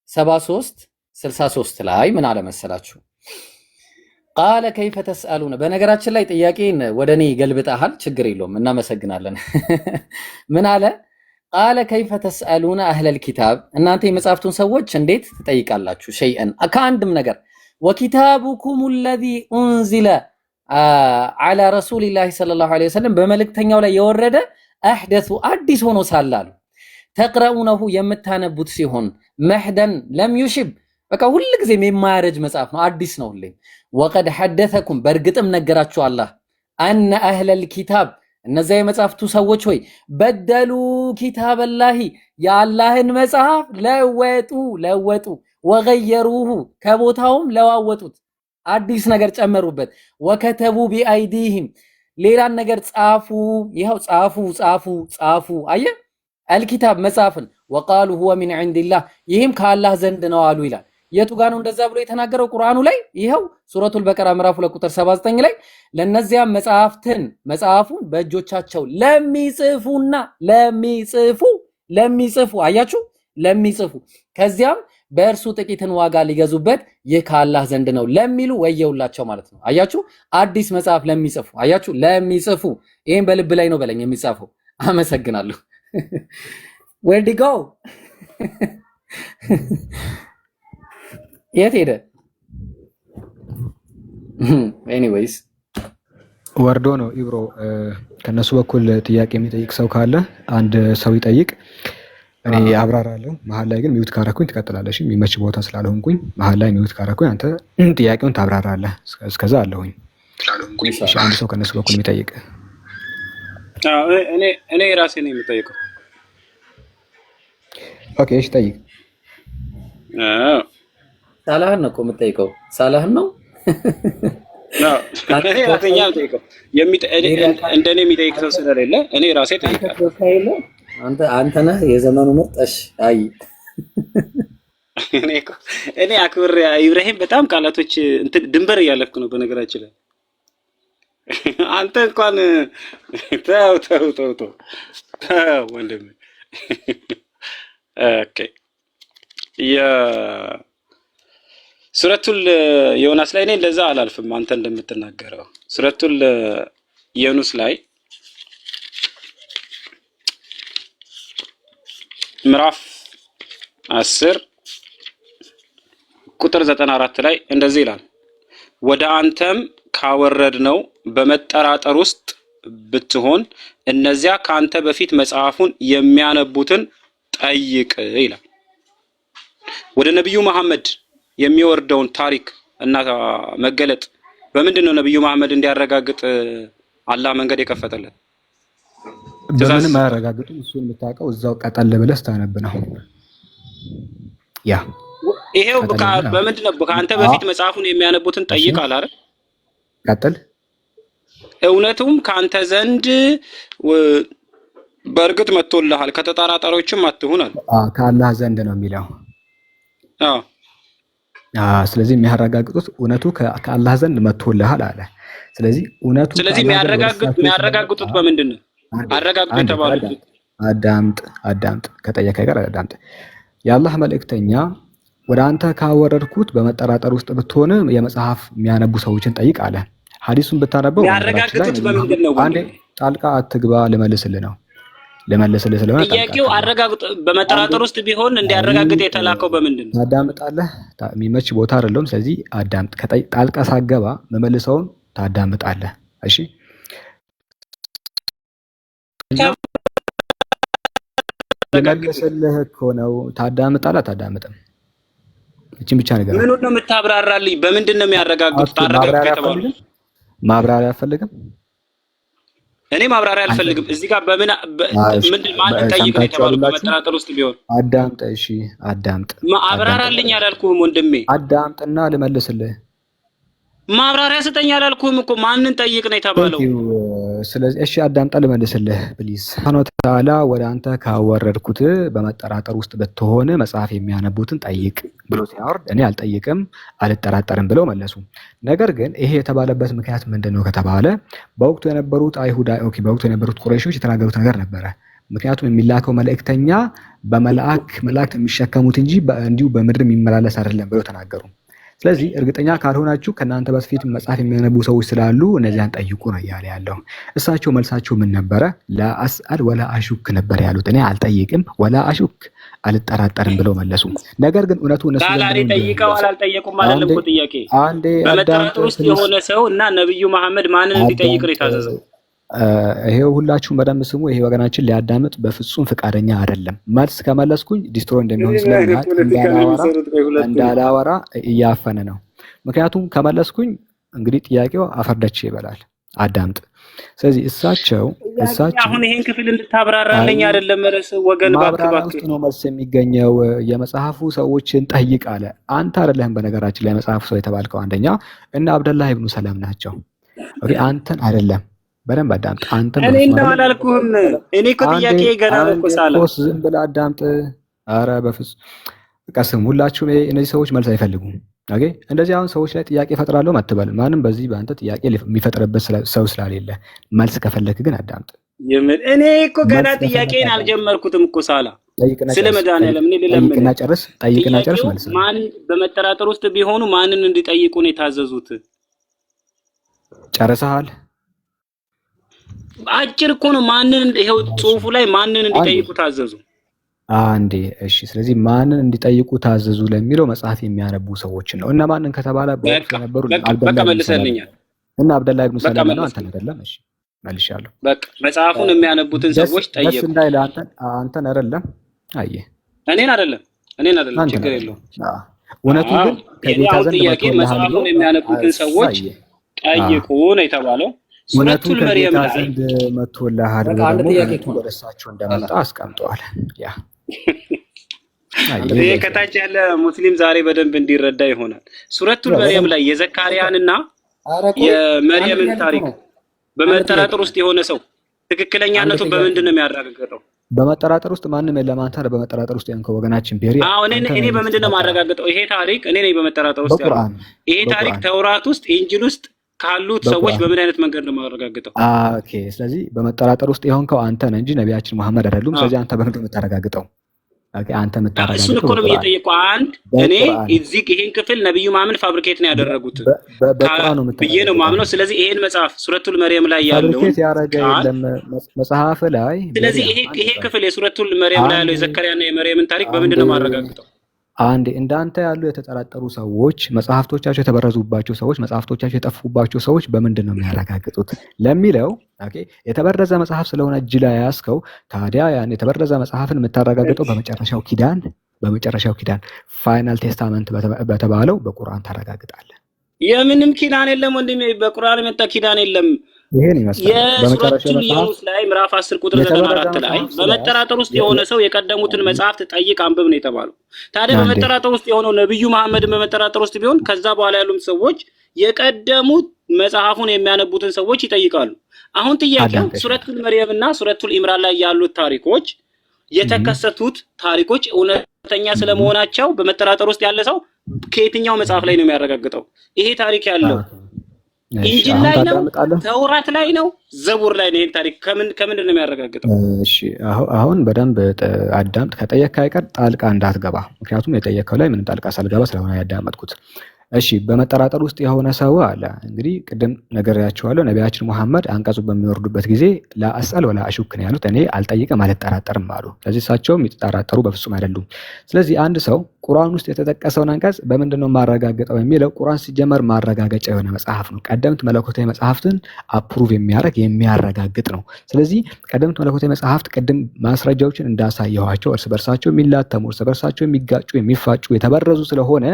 S5: 73 63 ላይ ምን አለ መሰላችሁ? قال كيف تسألون። በነገራችን ላይ ጥያቄን ወደ እኔ ገልብጠሃል፣ ችግር የለውም፣ እናመሰግናለን። ምን አለ? قال كيف تسألون أهل الكتاب፣ እናንተ የመጽሐፍቱን ሰዎች እንዴት ትጠይቃላችሁ? شيئا ከአንድም ነገር፣ وكتابكم الذي أنزل على رسول الله صلى الله عليه وسلم፣ በመልእክተኛው ላይ የወረደ፣ أحدث አዲስ ሆኖ ሳላሉ፣ تقرءونه የምታነቡት ሲሆን፣ محدثا لم يشب፣ በቃ ሁል ጊዜም የማያረጅ መጽሐፍ ነው፣ አዲስ ነው ሁሌም። وقد حدثكم በእርግጥም ነገራችሁ አላህ፣ أن أهل الكتاب እነዚያ የመጽሐፍቱ ሰዎች ሆይ፣ بدلوا كتاب الله የአላህን መጽሐፍ ለወጡ ለወጡ፣ وغيروه ከቦታውም ለዋወጡት፣ አዲስ ነገር ጨመሩበት። وكتبوا بأيديهم ሌላን ነገር ጻፉ። ይኸው ጻፉ ጻፉ ጻፉ። አየ الكتاب መጽሐፍን፣ وقالوا هو من عند الله ይህም ከአላህ ዘንድ ነው አሉ ይላል። የቱ ጋ ነው እንደዛ ብሎ የተናገረው? ቁርአኑ ላይ ይኸው ሱረቱል በቀራ ምዕራፍ 2 ቁጥር 79 ላይ ለነዚያም መጽሐፍትን መጽሐፉን በእጆቻቸው ለሚጽፉና ለሚጽፉ ለሚጽፉ፣ አያችሁ፣ ለሚጽፉ ከዚያም በእርሱ ጥቂትን ዋጋ ሊገዙበት ይህ ከአላህ ዘንድ ነው ለሚሉ ወየውላቸው ማለት ነው። አያችሁ፣ አዲስ መጽሐፍ ለሚጽፉ፣ አያችሁ፣ ለሚጽፉ። ይህም በልብ ላይ ነው በለኝ የሚጻፈው። አመሰግናለሁ። Where'd he go? የት ሄደ? Anyways.
S2: ወርዶ ነው ኢብሮ። ከነሱ በኩል ጥያቄ የሚጠይቅ ሰው ካለ አንድ ሰው ይጠይቅ፣ እኔ አብራራለሁ። መሀል ላይ ግን mute ካረኩኝ ትቀጥላለሽ። የሚመች ቦታ ስላልሆንኩኝ መሀል ላይ mute ካረኩኝ አንተ ጥያቄውን ታብራራለህ። እስከዛ አለሁኝ። እሺ፣ አንድ ሰው ከነሱ በኩል የሚጠይቅ።
S1: እኔ ራሴ ነው የምጠይቀው።
S2: Okay፣ እሺ ጠይቅ።
S5: ሳላህን ነው እኮ የምጠይቀው። ሳላህን ነው።
S1: እኔ ራሴኛ የምጠይቀው፣ እንደኔ የሚጠይቅ ሰው ስለሌለ እኔ ራሴ እጠይቃለሁ።
S5: አንተ ነህ የዘመኑ ምርጥ። እሺ አይ።
S1: እኔ አክብሬ ኢብራሂም በጣም ቃላቶች እንትን ድንበር እያለፍክ ነው። በነገራችን ላይ አንተ እንኳን ተው ተው ተው ተው ተው ወንድሜ። Okay፣ የሱረቱል ዮናስ ላይ እኔ እንደዛ አላልፍም። አንተ እንደምትናገረው ሱረቱል የኑስ ላይ ምዕራፍ 10 ቁጥር 94 ላይ እንደዚህ ይላል፣ ወደ አንተም ካወረድነው በመጠራጠር ውስጥ ብትሆን እነዚያ ከአንተ በፊት መጽሐፉን የሚያነቡትን ጠይቅ ይላል። ወደ ነቢዩ መሐመድ የሚወርደውን ታሪክ እና መገለጥ በምንድን ነው ነቢዩ መሐመድ እንዲያረጋግጥ አላህ መንገድ የከፈተለት? ትእዛዝ
S2: በምንም አያረጋግጡም። እሱን የምታውቀው እዛው ቀጠል ብለህ ስታነብ ነው። ያ
S1: ይሄው
S2: ቀጠል ብለህ
S1: በምንድን ነው ከአንተ በፊት መጽሐፉን የሚያነቡትን ጠይቅ አለ አይደል?
S2: ቀጥል።
S1: እውነቱም ከአንተ ዘንድ በእርግጥ መጥቶልሃል፣ ከተጠራጣሪዎችም አትሁን አለ።
S2: ከአላህ ዘንድ ነው የሚለው።
S1: አዎ።
S2: ስለዚህ የሚያረጋግጡት እውነቱ ከአላህ ዘንድ መጥቶልሃል አለ። ስለዚህ እውነቱ
S1: ስለዚህ
S2: ከአላህ ዘንድ ወደ እሳቸው ስለመጣ
S1: የሚያረጋግጡት በምንድን ነው?
S2: አንዴ
S1: አረጋግጡ
S2: አንዴ
S1: የተባሉት
S2: አዳምጥ አዳምጥ አዳምጥ ከጠየቀ ጋር አዳምጥ። የአላህ መልእክተኛ ወደ አንተ ካወረድኩት በመጠራጠር ውስጥ ብትሆን የመጽሐፍ የሚያነቡ ሰዎችን ጠይቅ አለ። ሐዲሱን ብታነበው በነገራችን ላይ
S1: የሚያረጋግጡት
S2: ነብዩ
S1: በምንድን
S2: መሐመድ
S1: ነው
S2: አንዴ
S1: ወንድሜ?
S2: ጣልቃ አትግባ፣ ልመልስልህ ነው ልመልስልህ ስለሆነ ጣልቃ
S1: ጥያቄው
S2: አትግባ።
S1: አረጋግጡ
S2: አንዴ
S1: በመጠራጠር ውስጥ ቢሆን
S2: አይ
S1: እንዲያረጋግጥ የተላከው በምንድን ነው?
S2: ታዳምጣለህ። የሚመች ቦታ አይደለሁም። ስለዚህ አዳምጥ። ጣልቃ ሳገባ መመልሰውን ታዳምጣለህ። እሺ
S1: ያረጋግጡት
S2: ልመልስልህ እኮ ነው። ታዳምጣለህ አታዳምጥም? እችን ብቻ ንገረኝ።
S1: ምኑን ነው የምታብራራልኝ? በምንድን ነው የሚያረጋግጡት?
S2: okay
S1: አረጋግጡ
S2: ማብራሪያ
S1: የተባሉት
S2: አፈልግም? ማብራሪያ አፈልግም?
S1: እኔ ማብራሪያ አልፈልግም። እዚህ ጋር በምን ምንድን ማንን ጠይቅ ነው
S2: ሰምታችኋል
S1: የተባሉት?
S2: ሁላችሁ?
S1: በመጠራጠር ውስጥ ቢሆን
S2: አዳምጥ። እሺ አዳምጥ፣ አዳምጥ፣
S1: አብራራልኝ አላልኩህም ወንድሜ።
S2: አዳምጥና ልመልስልህ።
S1: ማብራሪያ ስጠኝ አላልኩህም እኮ ማንን ጠይቅ ነው
S2: thank
S1: የተባለው?
S2: you። ስለዚህ እሺ አዳምጣ ልመልስልህ please። سبحانه وتعالى ወደ አንተ ካወረድኩት በመጠራጠር ውስጥ ብትሆን መጽሐፍ የሚያነቡትን ጠይቅ ብሎ ሲያወርድ እኔ አልጠይቅም አልጠራጠርም ብለው መለሱ። ነገር ግን ይሄ የተባለበት ምክንያት ምንድን ነው ከተባለ በወቅቱ የነበሩት አይሁዳ okay፣ በወቅቱ የነበሩት ቁረይሾች የተናገሩት ነገር ነበረ። ምክንያቱም የሚላከው መልእክተኛ በመልአክ መላእክት የሚሸከሙት እንጂ እንዲሁ በምድር የሚመላለስ አይደለም ብለው ተናገሩ። ስለዚህ እርግጠኛ ካልሆናችሁ ከእናንተ በፊት መጽሐፍ የሚያነቡ ሰዎች ስላሉ እነዚያን ጠይቁ ነው እያለ ያለው። እሳቸው መልሳቸው ምን ነበረ? لا أسأل ولا أشك ነበር ያሉት። እኔ አልጠይቅም ولا أشك አልጠራጠርም ብለው መለሱ። ነገር ግን እውነቱ እነሱ
S1: ላላ
S2: ዘንድ
S1: እኔ
S2: ነው እንጂ
S1: ጠይቀዋል አልጠየቁም አይደለም
S2: አንዴ
S1: እኮ ጥያቄ።
S2: አንዴ አዳምጥ
S1: በመጠራጠር ውስጥ
S2: please፣
S1: የሆነ ሰው እና ነብዩ መሐመድ ማንን እንዲጠይቅ ነው
S2: አዳምጥ።
S1: የታዘዘው?
S2: ይሄው ሁላችሁም በደንብ ስሙ። ይሄ ወገናችን ሊያዳምጥ በፍጹም ፍቃደኛ አይደለም። መልስ ከመለስኩኝ destroy እንደሚሆን
S1: ምን አይነት
S2: ስለሚያውቅ
S1: ፖለቲካ ነው
S2: እንዳላወራ
S1: የሚሰሩት? ቆይ ሁለቱም
S2: እንዳላወራ እያፈነ ነው። ምክንያቱም ከመለስኩኝ እንግዲህ ጥያቄው አፈርደች ይበላል። አዳምጥ። ስለዚህ እሳቸው
S1: ጥያቄ
S2: እሳቸው
S1: አሁን ይሄን ክፍል
S2: አይ
S1: እንድታብራራልኝ አይደለም ርዕስ ወገን፣ እባክህ
S2: ማብራሪያ
S1: እባክህ።
S2: ውስጥ ነው መልስ የሚገኘው። የመጽሐፉ ሰዎችን ጠይቅ አለ። አንተ አይደለህም በነገራችን ላይ መጽሐፉ ሰው የተባልከው አንደኛ እና አብደላህ ኢብኑ ሰላም ናቸው። okay አንተን አይደለም። በደንብ አዳምጥ። አንተን
S1: እኔ
S2: በፍጹም
S1: እንደው
S2: አይደለም።
S1: አላልኩህም። እኔ እኮ
S2: አንዴ
S1: ጥያቄ ገና ነው
S2: አንዴ
S1: እኮ ሳላ
S2: እኮ ዝም ብለህ አዳምጥ። አረ በፍጹም በቃ ስም ሁላችሁም እነዚህ ሰዎች መልስ አይፈልጉም። okay እንደዚህ አሁን ሰዎች ላይ ጥያቄ እፈጥራለሁ አትበል። ማንም በዚህ በአንተ ጥያቄ የሚፈጥርበት ሰው ስላሌለ መልስ ከፈለክ ግን አዳምጥ።
S1: የምን እኔ እኮ ገና
S2: መልስ ከፈለክ
S1: ጥያቄን
S2: አዳምጥ።
S1: አልጀመርኩትም እኮ ሳላ
S2: ጠይቅና
S1: ስለ
S2: ጨርስ።
S1: መድኃኒዓለም እኔ
S2: ጠይቅና
S1: ልለምንህ።
S2: ጨርስ። ጠይቅና ጨርስ።
S1: ጥያቄው
S2: መልስ ነው።
S1: ማን በመጠራጠር ውስጥ ቢሆኑ ማንን እንዲጠይቁ ነው የታዘዙት?
S2: ጨርሰሃል?
S1: አጭር እኮ ነው። ማንን ይኸው ጽሁፉ ላይ ማንን
S2: አንዴ
S1: እንዲጠይቁ ታዘዙ?
S2: አንዴ እሺ። ስለዚህ ማንን እንዲጠይቁ ታዘዙ ለሚለው መጽሐፍ የሚያነቡ ሰዎችን ነው። እና ማንን ከተባለ በወቅቱ
S1: በቃ
S2: የነበሩ
S1: በቃ በቃ
S2: አብደላ ኢብኑ ሰላም
S1: መልሰልኛል።
S2: እና አብደላ ኢብኑ
S1: በቃ
S2: ሰላም ነው፣
S1: መለስልኝ።
S2: አንተን አይደለም። እሺ መልሻለሁ።
S1: በቃ መጽሐፉን የሚያነቡትን
S2: ደስ
S1: ሰዎች
S2: ደስ
S1: ጠየቁ።
S2: እንዳይልህ አንተን አይደለም። አየህ
S1: እኔን አይደለም እኔን አይደለም፣
S2: አንተን
S1: ችግር
S2: አይደለም።
S1: የለውም።
S2: አዎ። እውነቱ
S1: አዎ
S2: ግን
S1: የኔ
S2: ከጌታ
S1: አሁን
S2: ዘንድ
S1: ጥያቄ
S2: መጥቶልሃል ብሎ
S1: መጽሐፉን የሚያነቡትን ሰዎች
S2: አሳየ።
S1: ጠይቁ ነው የተባለው።
S2: እውነቱ
S1: ሱረቱል መርየም
S2: ከጌታ
S1: ላይ
S2: ዘንድ መጥቶልሃል
S5: በቃ
S2: ብሎ
S5: አንድ
S2: ደግሞ
S5: ጥያቄ
S2: እውነቱ
S5: እኮ ነው።
S2: ወደ እሳቸው እንደመጣ አስቀምጠዋል። ያ
S5: አንድ
S2: አየህ፣
S1: ይሄ
S5: ጥያቄ
S2: ለዚህ ነው
S1: ከታች ያለ ሙስሊም ዛሬ በደንብ እንዲረዳ ይሆናል። ሱረቱል
S2: ያ
S1: መርየም
S2: በደንብ
S1: ላይ የዘካርያንና
S5: ኧረ ቆይ አንድ
S1: የመርየምን
S5: ጥያቄ እኮ
S1: ታሪክ
S5: ነው። አንድ ጥያቄ
S1: በመጠራጠር ውስጥ የሆነ ሰው
S5: አንድ
S1: ትክክለኛነቱን
S5: ጥያቄ
S1: በምንድን ነው የሚያረጋግጠው?
S2: በመጠራጠር ውስጥ ማንም የለም። አንተ ነህ በመጠራጠር ውስጥ ያንከው ወገናችን ቤሪያ
S1: አዎ እኔ
S2: አንተ
S1: እኔ
S2: ነህ
S1: በምንድን ነው
S2: የምትጠራጠረው።
S1: የማረጋግጠው? ይሄ ታሪክ እኔ ነኝ በመጠራጠር ውስጥ ያለው።
S2: በቁርአን
S1: ይሄ ታሪክ
S2: በቁርአን
S1: ተውራት ውስጥ ኢንጂል ውስጥ ካሉት ሰዎች
S2: በቁርአን
S1: በምን አይነት መንገድ ነው የማረጋግጠው?
S2: okay። ስለዚህ በመጠራጠር ውስጥ የሆንከው አንተ ነህ እንጂ ነቢያችን መሐመድ አይደሉም።
S1: አዎ
S2: ስለዚህ አንተ በምንድን ነው የምታረጋግጠው? Okay፣ አንተ
S1: እሱን
S2: የምታረጋግጠው
S1: እኮ ነው
S2: በቁርአን
S1: እየጠየቁ። አንድ እኔ
S2: በቁርአን
S1: እዚህ ይሄን ክፍል ነብዩ መሐመድ fabricate ነው ያደረጉት
S2: በቁርአን ነው
S1: ብዬ ነው
S2: የምታረጋግጠው።
S1: ማምነው። ስለዚህ ይሄን መጽሐፍ ሱረቱል መርየም ላይ ያለውን
S2: fabricate ያደረገ
S1: ቃል
S2: የለም መጽሐፍ ላይ
S1: ስለዚህ
S2: ቤሪያ
S1: ይሄ
S2: አንድ
S1: ይሄ
S2: ቆይ
S1: ክፍል የሱረቱል መርየም ላይ
S2: አንድ
S1: ያለው የዘከሪያና የመርየምን ታሪክ
S2: አንድ
S1: በምንድን ነው ማረጋግጠው?
S2: አንድ እንዳንተ ያሉ የተጠራጠሩ ሰዎች፣ መጽሐፍቶቻቸው የተበረዙባቸው ሰዎች፣ መጽሐፍቶቻቸው የጠፉባቸው ሰዎች በምንድን ነው የሚያረጋግጡት ለሚለው okay፣ የተበረዘ መጽሐፍ ስለሆነ እጅ ላይ ያዝከው፣ ታዲያ ያን የተበረዘ መጽሐፍን የምታረጋግጠው በመጨረሻው ኪዳን final testament በተባለው በቁርአን ታረጋግጣለህ።
S1: የምንም ኪዳን የለም ወንድሜ፣ በቁርአን የመጣ ኪዳን የለም።
S2: ይሄን ይመስላል። በመጨረሻው
S1: የሱረቱል
S2: መጽሐፍ
S1: ዩኑስ ላይ ምዕራፍ 10 ቁጥር
S2: የተበረዘ
S1: 94 ላይ
S2: መጽሐፍ ስለያዝ
S1: በመጠራጠር ውስጥ የሆነ ሰው የቀደሙትን መጽሐፍት ጠይቅ አንብብ ነው የተባለው። ታዲያ
S2: አንዴ
S1: በመጠራጠር ውስጥ የሆነው ነብዩ መሐመድን በመጠራጠር ውስጥ ቢሆን ከዛ በኋላ ያሉም ሰዎች የቀደሙት መጽሐፉን የሚያነቡትን ሰዎች ይጠይቃሉ። አሁን ጥያቄው
S2: አዳምጠሽ
S1: ሱረቱል መርየም እና ሱረቱል ኢምራን ላይ ያሉት ታሪኮች፣ የተከሰቱት ታሪኮች እውነተኛ ስለመሆናቸው በመጠራጠር ውስጥ ያለ ሰው ከየትኛው መጽሐፍ ላይ ነው የሚያረጋግጠው? ይሄ ታሪክ ያለው
S2: እሺ
S1: ኢንጂል
S2: አሁን
S1: ላይ ነው?
S2: ታዳምጣለህ?
S1: ተውራት ላይ ነው? ዘቡር ላይ ነው? ይሄን ታሪክ ከምንድን ነው የሚያረጋግጠው?
S2: እሺ አሁን በደንብ አዳምጥ። ከጠየቅክ አይቀር ጣልቃ እንዳትገባ፣ ምክንያቱም የጠየቅከው ላይ ምንም ጣልቃ ሳልገባ ስለሆነ ያዳመጥኩት። እሺ በመጠራጠር ውስጥ የሆነ ሰው አለ። እንግዲህ ቅድም ነግሬያቸዋለሁ። ነቢያችን ሙሐመድ አንቀጹ በሚወርዱበት ጊዜ لا أسأل ولا أشك ነው ያሉት። እኔ አልጠይቅም አልጠራጠርም አሉ። ስለዚህ እሳቸውም የተጠራጠሩ በፍጹም አይደሉም። ስለዚህ አንድ ሰው ቁርአን ውስጥ የተጠቀሰውን አንቀጽ በምንድን ነው ማረጋገጠው የሚለው፣ ቁርአን ሲጀመር ማረጋገጫ የሆነ መጽሐፍ ነው። ቀደምት መለኮታዊ መጽሐፍትን approve የሚያደርግ፣ የሚያረጋግጥ ነው። ስለዚህ ቀደምት መለኮታዊ መጽሐፍት ቅድም ማስረጃዎችን እንዳሳየኋቸው እርስ በርሳቸው የሚላተሙ፣ እርስ በርሳቸው የሚጋጩ፣ የሚፋጩ፣ የተበረዙ ስለሆነ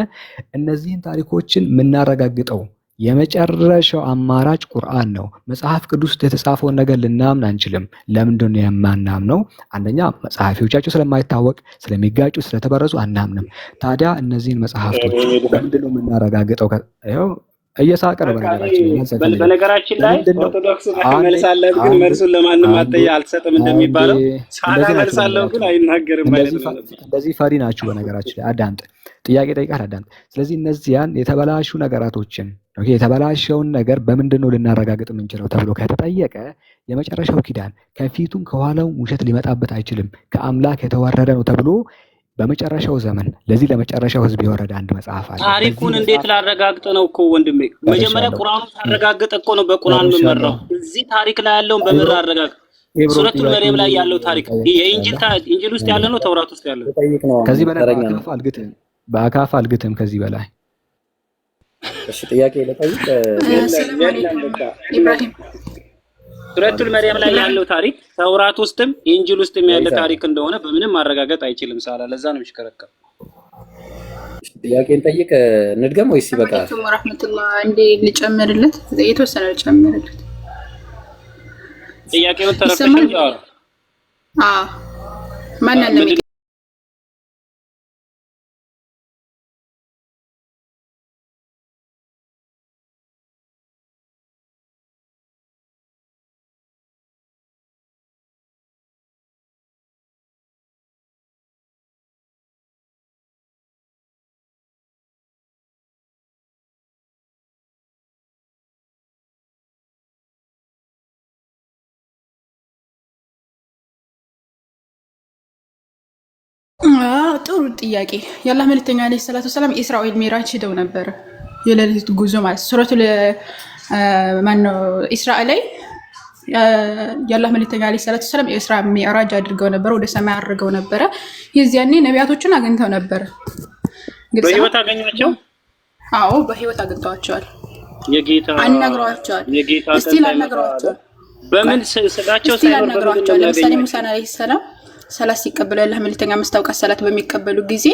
S2: እነዚህን ታሪኮችን የምናረጋግጠው የመጨረሻው አማራጭ ቁርአን ነው። መጽሐፍ ቅዱስ ውስጥ የተጻፈውን ነገር ልናምን አንችልም። ለምንድን ነው የማናምነው? አንደኛ ጸሐፊዎቻቸው ስለማይታወቅ፣ ስለሚጋጩ፣ ስለተበረዙ አናምንም። ታዲያ እነዚህን መጽሐፍቶች በምንድን ነው የምናረጋግጠው? ይኸው እየሳቀ ነው።
S1: በቃ
S2: በነገራችን ላይ መልስ አይፈልግም።
S1: በነገራችን ላይ
S2: ለምንድን ነው
S1: ኦርቶዶክስ
S2: አንዴ
S1: መልሳለሁ ግን
S2: አንዴ
S1: መልሱን ለማንም
S2: አንዴ
S1: አልሰጥም
S2: አንዴ
S1: እንደሚባለው ሳላ
S2: እንደዚህ ናቸው።
S1: መልሳለሁ ግን
S2: በነገራችን ላይ
S1: አይናገርም አይነት
S2: እንደዚህ
S1: ነው ነበር።
S2: እንደዚህ ፈሪ ናችሁ። በነገራችን ላይ አዳምጥ፣ ጥያቄ ጠይቃል፣ አዳምጥ። ስለዚህ እነዚያን የተበላሹ ነገራቶችን okay፣ የተበላሸውን ነገር በምንድን ነው ልናረጋግጥ የምንችለው ተብሎ ከተጠየቀ የመጨረሻው ኪዳን ከፊቱም ከኋላውም ውሸት ሊመጣበት አይችልም፣ ከአምላክ የተወረደ ነው ተብሎ በመጨረሻው ዘመን ለዚህ ለመጨረሻው ሕዝብ የወረደ አንድ መጽሐፍ አለ። በዚህ
S1: ታሪኩን እንዴት
S2: መጽሐፍ
S1: ላረጋግጥ ነው እኮ ወንድሜ። መጀመሪያ
S2: ጨርሻለሁ፣
S1: ቁርአኑን ሳረጋግጥ እኮ ነው በቁርአን
S2: ጨርሻለሁ።
S1: የምመራው። እዚህ ታሪክ ላይ ያለውን በምን
S2: ኢብሮ
S1: ላረጋግጥ?
S2: ኢብሮ
S1: ሱረቱል
S2: ጥያቄ
S1: መርየም ላይ ያለው ታሪክ
S2: መጠየቅ
S1: የኢንጂል
S2: ትችላለህ።
S1: ኢንጂል ውስጥ ያለ ነው፣ ተውራት ውስጥ ያለ ነው?
S5: ጠይቅ ነው አሁን
S2: ከዚህ በላይ
S5: ተረኛ ነው።
S2: በአካፋ አልግትህም፣ በአካፋ አልግትህም ከዚህ በላይ።
S5: እሺ ጥያቄ ልጠይቅ።
S1: የለም።
S6: ሰላም
S1: የለም
S6: አለይኩም
S1: በቃ
S6: ኢብራሂም።
S1: ሱረቱል መርየም ላይ
S6: ኢብራሂም።
S1: ያለው ታሪክ ተውራት ውስጥም ኢንጂል ውስጥም ያለ
S5: ወይዛ
S1: ታሪክ እንደሆነ በምንም ማረጋገጥ አይችልም። ሳላ ለዛ ነው የሚሽከረከር።
S5: ጥያቄን ጠይቅ። እንድገም ወይስ
S6: ሰላም
S5: ይበቃል?
S6: አለይኩም ወራህመቱላህ። እንዴ ልጨምርለት፣ የተወሰነ ልጨምርለት።
S1: ጥያቄውን
S6: ይሰማል?
S1: ተረድተሻል? ጃዋር?
S6: አዎ። ማንን ነው
S1: ምንድን
S6: ጥሩ ጥያቄ። የአላህ መልእክተኛ ዓለይሂ ሰላቱ ወሰላም ኢስራ ወል ሚራጅ ሄደው ነበር። የሌሊት ጉዞ ማለት ሱረቱል ማነው ኢስራ ላይ የአላህ መልእክተኛ ዓለይሂ ሰላቱ ወሰላም የኢስራ ሚዕራጅ አድርገው ነበር፣ ወደ ሰማይ አድርገው ነበረ። የዚያኔ ነቢያቶችን አግኝተው ነበር። ግልጽ ነው።
S1: በህይወት አገኟቸው?
S6: አዎ፣ በህይወት አግኝተዋቸዋል።
S1: የጌታ
S6: አናግረዋቸዋል።
S1: የጌታ ቀን
S6: እስቲል
S1: ሳይመጣ
S6: አናግረዋቸዋል።
S1: በምን ስጋቸው
S6: እስቲል
S1: ሳይኖር በምንድን ነው
S6: አናግረዋቸዋል። ለምሳሌ
S1: የሚያገኟቸው?
S6: ሙሳን ዓለይሂ ሰላም ሰላት ሲቀበሉ፣ ያላህ መልእክተኛ አምስት አውቃት ሰላት በሚቀበሉ ጊዜ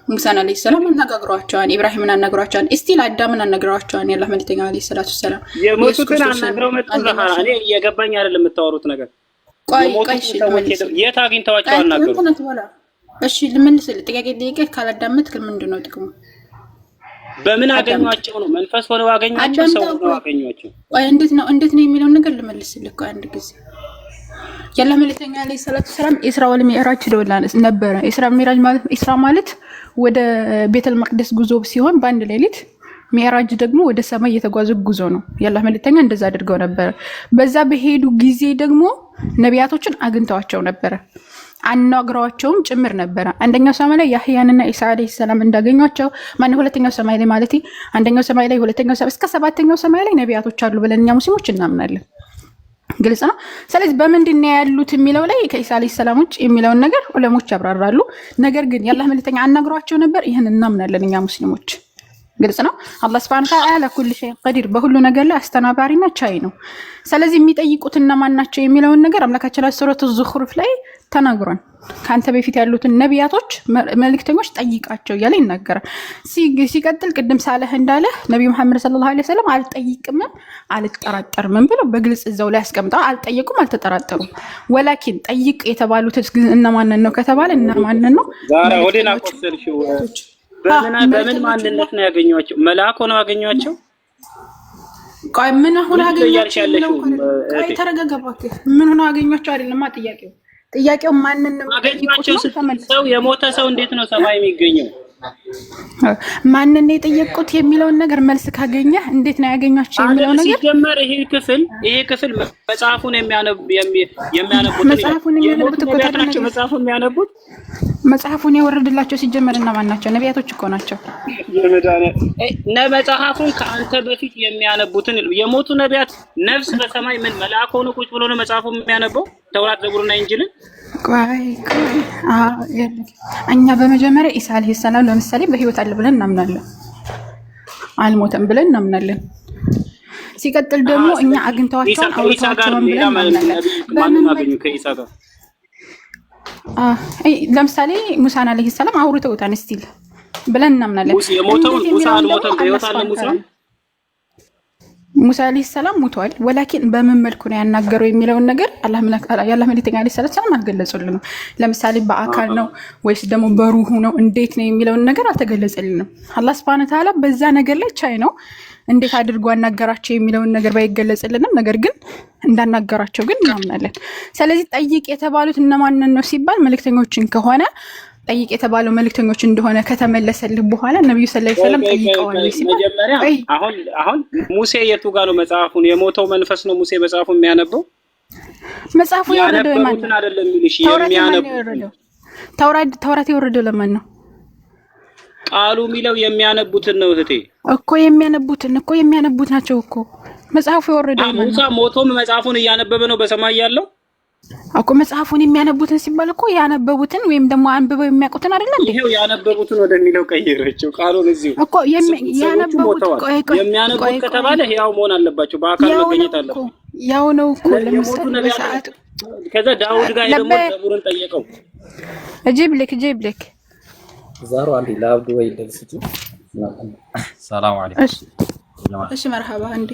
S6: ሙሳን ዓለይሂ ሰላም አነጋግረዋቸዋል። ኢብራሂምን አናግረዋቸዋል። እስቲል አዳምን አናግረዋቸዋል። ያላህ መልእክተኛ ዓለይሂ ሰላቱ ሰላም ኢየሱስ
S1: የሞቱትን
S6: ክርስቶስን
S1: አናግረው መጡ።
S6: አንደኛ
S1: ዛሃራ፣ እኔ እየገባኝ አይደለም የምታወሩት ነገር።
S6: ቆይ ቆይ፣
S1: የሞቱትን
S6: እሺ
S1: ሰዎች
S6: ልመልስልህ።
S1: የት አግኝተዋቸው
S6: ቆይ
S1: አናገሩ?
S6: እንትን አትበላ። እሺ ልመልስልህ። ጥያቄ ጠይቄህ ካላዳመጥክ ምንድን ነው ጥቅሙ?
S1: በምን
S6: አዳምጥ።
S1: አገኟቸው ነው? መንፈስ ሆነው አገኟቸው? ሰው
S6: አዳምጠው።
S1: ሆነው
S6: ቆይ
S1: አገኟቸው?
S6: ቆይ፣ እንዴት ነው የሚለውን ነገር ልመልስልህ። ቆይ አንድ ጊዜ፣ የአላህ መልእክተኛ ዓለይሂ ሰላቱ ሰላም ኢስራ ወል ሚዕራጅ ሄደው ነበረ። ኢስራ ሚዕራጅ ማለት፣ ኢስራ ማለት ወደ ቤተል መቅደስ ጉዞ ሲሆን በአንድ ሌሊት፣ ሚዕራጅ ደግሞ ወደ ሰማይ የተጓዙ ጉዞ ነው። የአላህ መልእክተኛ እንደዛ አድርገው ነበረ። በዛ በሄዱ ጊዜ ደግሞ ነቢያቶችን አግኝተዋቸው ነበረ። አናግረዋቸውም ጭምር ነበረ። አንደኛው ሰማይ ላይ ያህያንና ኢሳ ዓለይሂ ሰላም እንዳገኟቸው ማነው፣ ሁለተኛው ሰማይ ላይ ማለት አንደኛው ሰማይ ላይ፣ ሁለተኛው ሰማይ እስከ ሰባተኛው ሰማይ ላይ ነቢያቶች አሉ ብለን እኛ ሙስሊሞች እናምናለን። ግልጽ ነው። ስለዚህ በምንድን ነው ያሉት የሚለው ላይ ከኢሳ ዓለይሂ ሰላም ውጭ የሚለውን ነገር ዑለሞች ያብራራሉ። ነገር ግን የአላህ መልእክተኛ አናግሯቸው ነበር። ይህን እናምናለን እኛ ሙስሊሞች። ግልጽ ነው። አላህ ሱብሓነሁ ወተዓላ على كل شيء قدير፣ በሁሉ ነገር ላይ አስተናባሪና ቻይ ነው። ስለዚህ የሚጠይቁት እነማን ናቸው የሚለውን ነገር አምላካችን ሱረቱ ዙኽሩፍ ላይ ተናግሯል። ከአንተ በፊት ያሉትን ነቢያቶች መልእክተኞች ጠይቃቸው እያለ ይናገራል። ሲቀጥል ቅድም ሳለህ እንዳለ ነቢዩ መሐመድ ሰለላሁ ዐለይሂ ወሰለም አልጠይቅምም አልጠራጠርምም ብለው በግልጽ እዛው ላይ አስቀምጠዋል። አልጠየቁም፣ አልተጠራጠሩም። ወላኪን ጠይቅ የተባሉት እነማንን ነው ከተባለ እነማንን ነው?
S1: ዛራ ወዴን አቆሰልሽው። በምን ማንነት ነው ያገኟቸው? መልአክ ሆነው ያገኟቸው?
S6: ቆይ ምን ሆነ አገኟቸው? ቆይ ተረጋጋ እባክህ። ምን ሆነ አገኟቸው አይደለማ ጥያቄው። ጥያቄው ማንን ነው
S1: አገኟቸው? ሰው የሞተ ሰው እንዴት ነው ሰማይ የሚገኘው?
S6: ማንን ነው የጠየቁት የሚለውን ነገር መልስ ካገኘህ እንዴት ነው ያገኟቸው የሚለው ነገር
S1: ሲጀመር ይሄ ክፍል መጽሐፉን የሚያነቡት
S6: መጽሐፉን የሚያነቡት እኮ
S1: ናቸው። መጽሐፉን የሚያነቡት
S6: መጽሐፉን የወረደላቸው ሲጀመር እነማን ናቸው? ነቢያቶች እኮ ናቸው።
S1: መጽሐፉን ከአንተ በፊት የሚያነቡትን የሞቱ ነቢያት ነፍስ በሰማይ ምን መልአክ ሆኖ ቁጭ ብሎ ነው መጽሐፉን የሚያነበው? ተውራት፣ ዘቡርና ኢንጂልን።
S6: ቆይ ቆይ፣ እኛ በመጀመሪያ ኢሳ አለይሂ ሰላም ለምሳሌ በህይወት አለ ብለን እናምናለን። አልሞተም ብለን እናምናለን። ሲቀጥል ደግሞ እኛ አግኝተዋቸዋል አውርተዋቸዋል ብለን እናምናለን።
S1: ማንን አገኙ ከኢሳ ጋር?
S6: ለምሳሌ ሙሳን አለይሂ ሰላም አውርተውታል still ብለን እናምናለን።
S1: የሞተውን ሙሳ አልሞተም፣ በህይወት አለ ሙሳ።
S6: ሙሳ አለይሂ ሰላም ሙቷል። ወላኪን በምን መልኩ ነው ያናገረው የሚለውን ነገር የአላህ መልእክተኛ አለይሂ ሰላቱ ሰላም አልገለጹልንም። ለምሳሌ በአካል ነው ወይስ ደግሞ በሩሁ ነው እንዴት ነው የሚለውን ነገር አልተገለጸልንም። አላህ ሱብሃነሁ ወተዓላ በዛ ነገር ላይ ቻይ ነው። እንዴት አድርጎ አናገራቸው የሚለውን ነገር ባይገለጽልንም፣ ነገር ግን እንዳናገራቸው ግን እናምናለን። ስለዚህ ጠይቅ የተባሉት እነማንን ነው ሲባል መልእክተኞችን ከሆነ፣ ጠይቅ የተባለው መልእክተኞች እንደሆነ ከተመለሰልህ በኋላ ነቢዩ ሰለላሁ ዐለይሂ ወሰለም ጠይቀዋል ሲባል
S1: መጀመሪያ አሁን ሙሴ የቱ ጋር ነው መጽሐፉን የሞተው መንፈስ ነው ሙሴ መጽሐፉን የሚያነበው?
S6: መጽሐፉ የወረደው የማን ነው?
S1: አይደለም የሚልሽ።
S6: ተውራት
S1: የሚያነቡት።
S6: ተውራት የወረደው ለማን ነው?
S1: ቃሉ የሚለው የሚያነቡትን ነው እህቴ።
S6: እኮ የሚያነቡትን እኮ የሚያነቡት ናቸው እኮ። መጽሐፉ የወረደው የማን
S1: ሙሳ
S6: ነው?
S1: ሞቶም መጽሐፉን እያነበበ ነው በሰማይ ያለው።
S6: እኮ መጽሐፉን የሚያነቡትን ሲባል እኮ ያነበቡትን ወይም ደግሞ አንብበው የሚያውቁትን አይደለ እንዴ?
S1: ይሄው ያነበቡትን ወደሚለው ቀይረችው ቃሉን እዚሁ።
S6: እኮ ያነበቡት
S1: ሞተዋል።
S6: ቆይ ቆይ
S1: የሚያነቡት
S6: ቆይ
S1: ከተባለ ህያው መሆን አለባቸው፣ በአካል
S6: ያው ነው
S1: መገኘት
S6: እኮ
S1: አለባቸው።
S6: ያው ነው እኮ
S1: የሞቱ
S6: ለምሳሌ
S1: ነቢያት
S6: በሰዓቱ
S1: ከዛ ዳውድ ጋር ደግሞ ዘቡርን ጠየቀው።
S6: اجيب لك اجيب لك
S5: ዛሩ አንዴ ለአብዱ ወይ ልስጪ።
S7: ሰላም አለይኩም።
S6: እሺ እሺ፣ መርሐባ እንዴ።